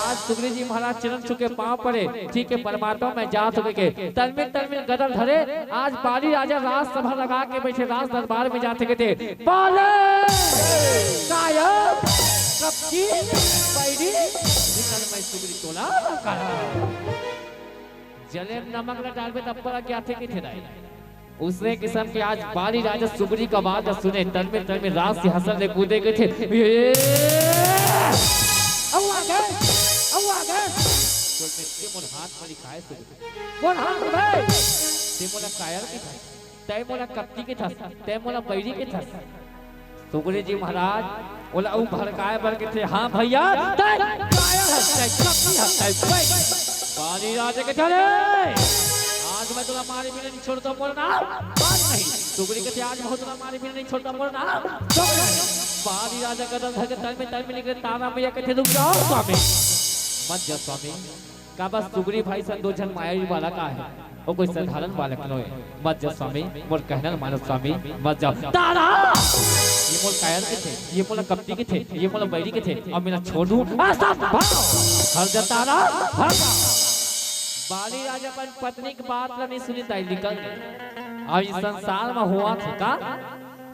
आज सुग्रीव जी महाराज चरण छू के पाँव परे, "ठीक हे परमात्मा, मैं जात हंव," कहिके तलमिल तलमिल गदा ल धरे। आज बाली राजा राजसभा लगा के बइठे, राज दरबार में जाथे, कथे, "बाले! कायम! कपटी! बैरी! निकल मैं सुग्रीव तोला ललकारंव।" जले म नमक ल डारबे तब परक जाथे कथे दाई। उसने किसम के आज बाली राजा सुग्रीव के आवाज ल सुने, तलमिल तलमिल राज सिंहासन ले कूदे कथे, "ये! अउ आगे! अउ आगे!" ते मोर हाथ म लिखाए सुगरी। मोर हाथ म भाई। ते मोला कायर के थस, ते मोला कपटी के थस, ते मोला बैरी के थस। सुगरी जी महाराज, ओला अउ भड़काए बर के थे। हाँ भैया, ते कायर हस, ते कपटी हस, ते बैरी। बाली राजा के थरे, आज मैं तोला मारे बिना नहीं छोड़ता, मोर नाम बाज नहीं। सुगरी के थे, आज मैं तोला मारे बिना नहीं छोड़ता, मोर नाम बाज नहीं। बाली राजा कदम धर के तल में, तल में निकले, तारा मैया के थे, रुक जाओ स्वामी, मत जा स्वामी। काबर सुगरी भाई सन दो झन मायावी बालक आहे, वो कोई साधारण बालक नोहे। मत जा स्वामी, मोर कहना ल मानो स्वामी, मत जा। तारा! ये मोर कायर के थे, ये मोला कपटी के थे, ये मोला बैरी के थे, अब मेला छोड़ दूं। असंभव! हट जा तारा, हट जा। बाली राजा अपन पत्नी के बात ला नहीं सुनी, ताई निकल गए। अब इस संसार में हुआ थे का?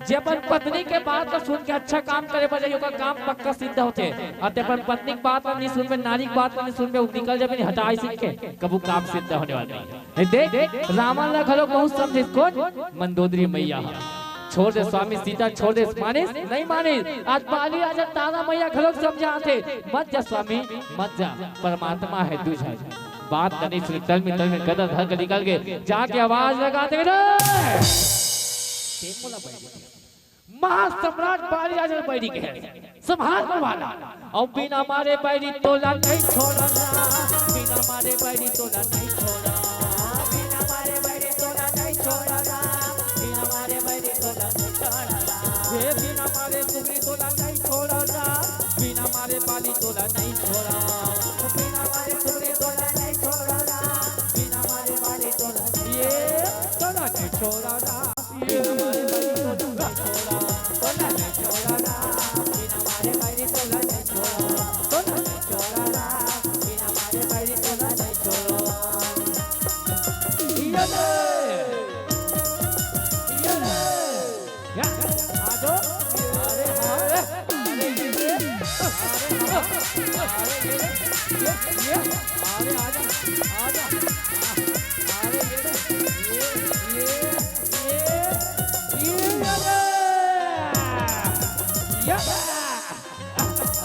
जे अपन पत्नी के बात ला सुन के अच्छा काम करे बर जाही, ओकर काम पक्का सिद्ध होथे। अउ ते अपन पत्नी के बात ला नहीं सुनबे, नारी के बात ला नहीं सुनबे, वो निकल जाबे नहीं, हटाई सीख के, कभू काम सिद्ध होने वाला नहीं। हे देख, रावण ला घलो बहुत समझे, कौन? मंदोदरी मैया ह। छोड़ दे स्वामी, सीता छोड़ दे, मानिस नहीं मानिस। आज बाली राजा तारा मैया घलो समझाथे, मत जा स्वामी, मत जा, परमात्मा है दूजा। बात ला नहीं सुनी, तल में, तल में गदा धर के निकल गए, जाके आवाज लगा दे रे। ते मोला बैरी के। महासम्राट बाली राजा बैरी के हे। संभाल वाला। अउ बिना मारे बैरी तोला नहीं छोड़ना, बिना मारे बैरी तोला नहीं छोड़ना, बिना मारे बैरी तोला नहीं छोड़ना, बिना मारे बैरी तोला नहीं छोड़ना। हे बिना मारे सुगरी तोला नहीं छोड़ना, बिना मारे बाली तोला नहीं छोड़ना, बिना मारे सुगरी तोला नहीं छोड़ना, बिना मारे बाली तोला ये तोला नहीं छोड़ना।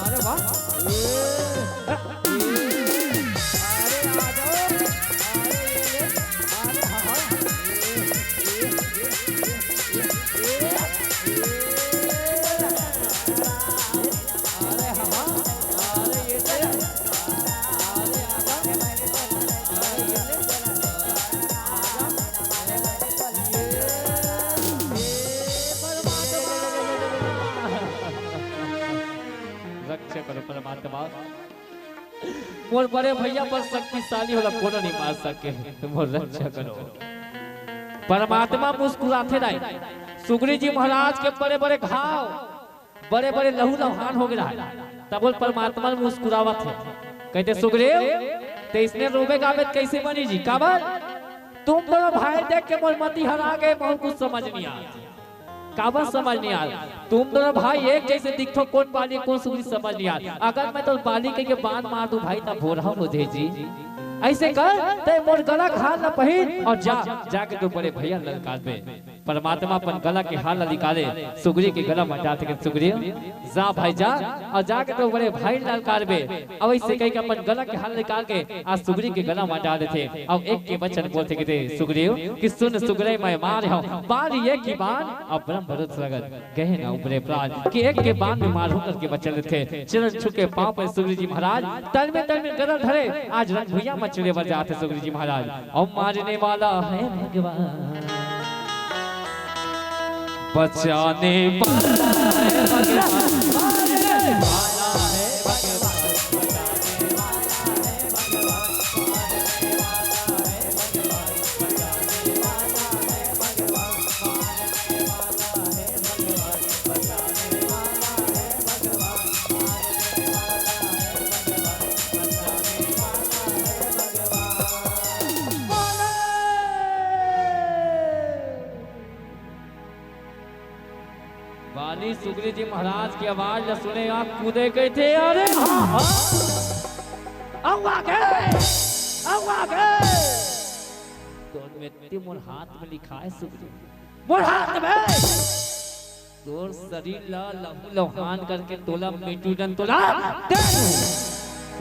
अरे वाह। रक्षा करो परमात्मा। मोर बड़े भैया बड़ शक्तिशाली होला, कोनो नहीं मार सके। मोर रक्षा करो। परमात्मा मुस्कुराथे राय। सुगरी जी महाराज के बड़े बड़े घाव, बड़े बड़े लहू लहान हो गए रहा। तब बोल परमात्मा मुस्कुरावत हे, कहते सुगरी, ते इसने रोबे गाबे त कैसे बनी जी? काबर? तुम दोनों भाई देख के मोर मति हरा गए, बहुत कुछ समझ नहीं आ। काबर समझ नहीं आ? तुम दोनों भाई एक जैसे दिखथो, कौन बाली कौन सुगरी समझ नहीं आ। अगर मैं तो बाली कह के बाण मार दूं भाई, तब भोरहा हो जाए जी। ऐसे कर, ते मोर गला के हार ला पहिर और जा, जाके तो बड़े भैया ललकार दे। परमात्मा अपन गला के हार ला निकाले, सुगरी के गला में डालथे के सुगरी, जा भाई जा, और जाके तो बड़े भाई ललकार बे। अब ऐसे कह के अपन गला के हार निकाल के आज सुगरी के गला में डाल देथे। अब एक के वचन बोलथे के दे सुगरी कि सुन सुगरी मैं मारे हूँ, बाली एक ही बाण और ब्रह्म भरोस लगत गए ना उपरे प्राण कि एक के बाण में मारू करके वचन देथे। चरण छू के पाँव पर सुगरी जी महाराज तन में तन में गरल धरे, आज रंग भुइयां मचले बर जाथे सुगरी जी महाराज। अब मारने वाला है भगवान, बचाने वाला है भगवान, मारने वाला है भगवान। बाली सुगरी जी महाराज के आवाज ला सुने, आप कूदे गए थे। अरे हाँ, हाँ। अउ आगे, अउ आगे। तोर में ते मोर हाथ में लिखाए सुगरी, मोर हाथ में। तोर शरीर ला लहू लहान करके तोला मिट्टी डन तोला दे दूं।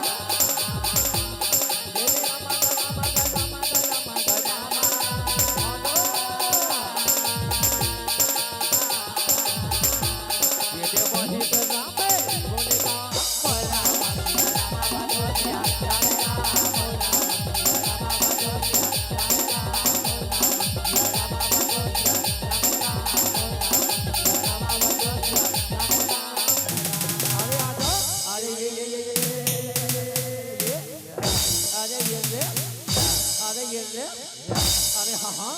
अरे आजा, अरे ये, ये, ये, ये, अरे ये ले, अरे ये ले, अरे हाँ, हाँ,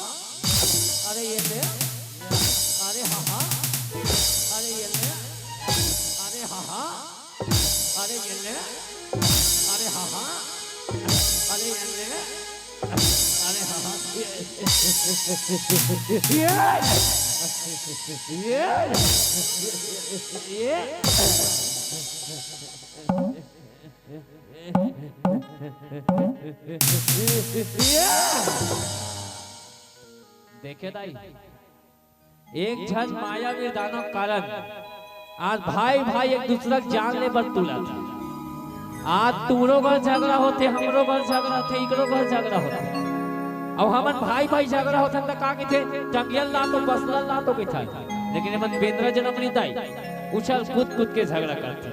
अरे ये ले, अरे हाँ, हाँ, अरे ये ले, अरे हाँ, हाँ, अरे ये ले, अरे हाँ, हाँ, अरे ये ले, अरे हाँ, हाँ। ये, ये, ये, ये। देखे दाई, एक झन मायावीर दानव कारण आज भाई भाई एक दूसरा के जान ले बर तुलत हे। आज तुमरो घर झगड़ा होथे, हमरो घर झगड़ा होथे, इकरो घर झगड़ा होथे। अब हमन भाई भाई झगड़ा होथन त का कहिथे, टंगियल ला तो बसला ला तो कहिथे। लेकिन एमन बेंदरा जनम नइ दाई, उछल कूद कूद के झगड़ा करथे।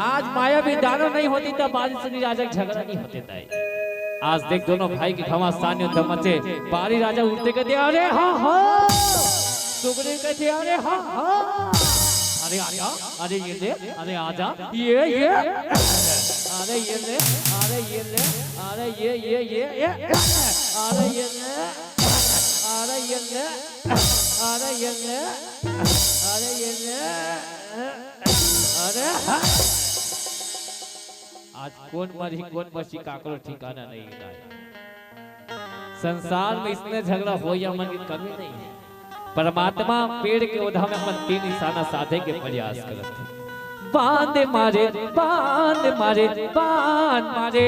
आज मायावीर दानव नइ होतिस त बारी सुगरी राजा के झगड़ा नइ होतिस दाई। आज देख दोनों भाई के घमासान युद्ध मचे, बारी राजा उठथे कहिथे, "अरे हाँ, हाँ।" सुगरी कहिथे, "अरे हाँ, हाँ।" अरे आजा, अरे ये ले, अरे आजा, ये, ये। अरे ये ले, अरे ये ले, अरे ये, ये, ये, ये। अरे ये ले, अरे ये ले, अरे ये ले, अरे ये ले। अरे हाँ। आज कोन मरही, कोन बचही, काकरो ठिकाना नइ हे। संसार में इसने झगड़ा होय, हमन के कमी नइ हे। परमात्मा पेड़ के ओधा में अपन तीर निसाना साधे के प्रयास करत हे। बांध मारे, बांध मारे, बांध मारे।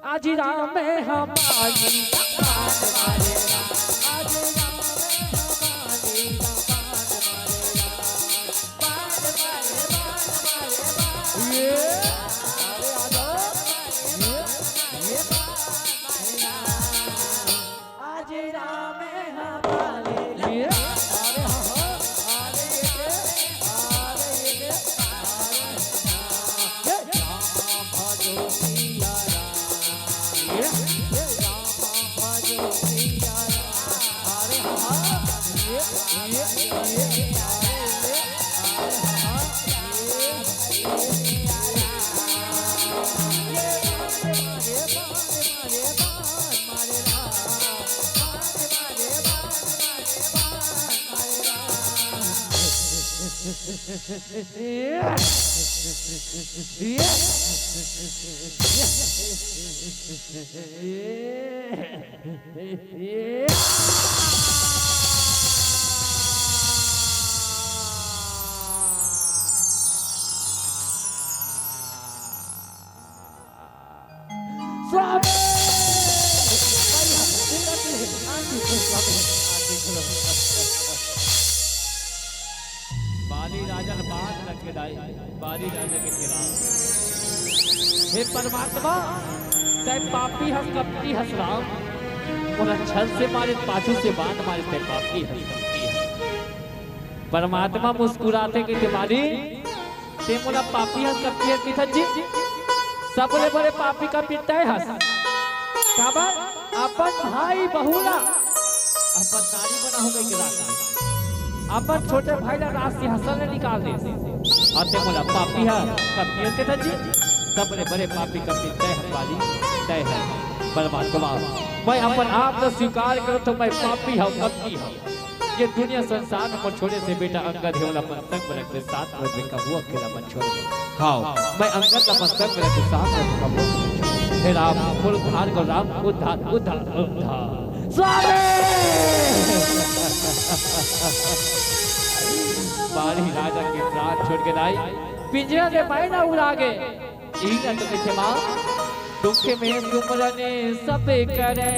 आज राम हमारी। ये, अरे आ जाओ। ये, ये। आज राम हमारे। ये, अरे हाँ, हाँ, अरे ये, अरे ये, अरे हाँ। ये राम भजो सिया राम। ये, ये राम भजो सिया राम। अरे हाँ, ये, ये, ये, ये, अरे ये, अरे हाँ, ये, ये, ये, ये, ये, ये, ये, स्वामी! बाली राजा ल बांध रखे दाई, बाली राजा के खिलाफ। हे परमात्मा, तै पापी हस, कपटी हस राम। मोला छल से मारे, पाछू से बांध मारे, तै पापी हस, कपटी हस। परमात्मा मुस्कुराथे कहिथे, बाली, ते मोला पापी हस, कपटी हस कहिथस जी? सबले बड़े पापी कपटी तै हस। काबर? अपन भाई बहू ला अपन नारी बनाहूं कहिके राख। अपन छोटे भाई ला राज सिंहासन ले निकाल दे। अते मोला पापी ह कब किए के था जी? सबले बड़े पापी कब तय है बाली, तय है। परमात्मा, मैं अपन आप ला स्वीकार करूँ तो मैं पापी हूँ, कब की हूँ। ये दुनिया संसार में मोर छोड़े से बेटा अंगद हे, ओला अपन संग में रख दे, साथ में रख दे, कबू अकेला मत छोड़ दे। हाँ, मैं अंगद ला अपन संग में रख दे, साथ में रख दे, कबू अकेला मत छोड़ दे। हे राम, मोर उद्धार कर राम, उद्धार, उद्धार, उद्धार। स्वामी! बाली राजा के प्राण छोड़ के दाई, पिंजरा ले माई ना उड़ा गे। इही ना तो कहिथे माँ, दुख में सुमरन सब करे,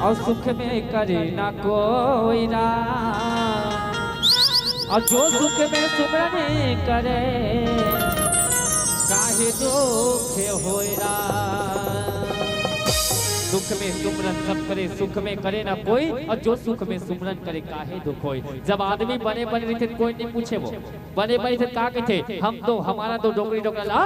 और सुख में करे ना कोई राम। और जो सुख में सुमरन करे, काहे दुख होय राम। दुख में सुमरन सब करे, सुख में करे ना कोई, और जो सुख में सुमरन करे, काहे दुख होय। जब आदमी बने बने रहिथे, कोई नहीं पूछे वो। बने बने थे का कथे, हम तो, हमारा तो डोकरी डोकरा ला।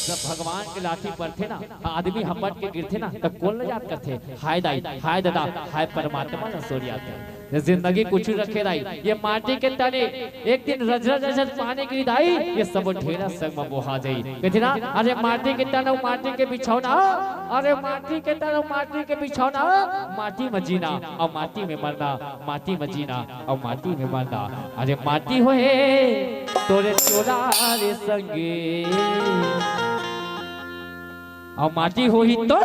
जब भगवान के लाठी पड़थे ना, आदमी हपट के गिरथे ना, त कोन ल याद करथे? हाय दाई, हाय दादा, हाय परमात्मा ल सोरियाथे। ये जिंदगी कुछ रखे दाई, ये माटी के तने एक दिन रजरज रजरज पानी गिरी दाई, ये सब ढेरा संग म बोहा जाई। कथे ना, अरे माटी के तन अउ माटी के बिछौना, अरे माटी के तन अउ माटी के बिछौना, माटी म जीना अउ माटी में मरना, माटी म जीना अउ माटी में मरना। अरे माटी होही तोरे चोला रे संगी, अउ माटी होही तो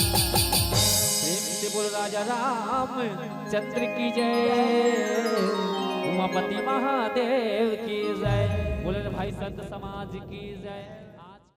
प्रेम से बोल राजा रामचंद्र की जय, उमापति महादेव की जय, बोले भाई संत समाज की जय।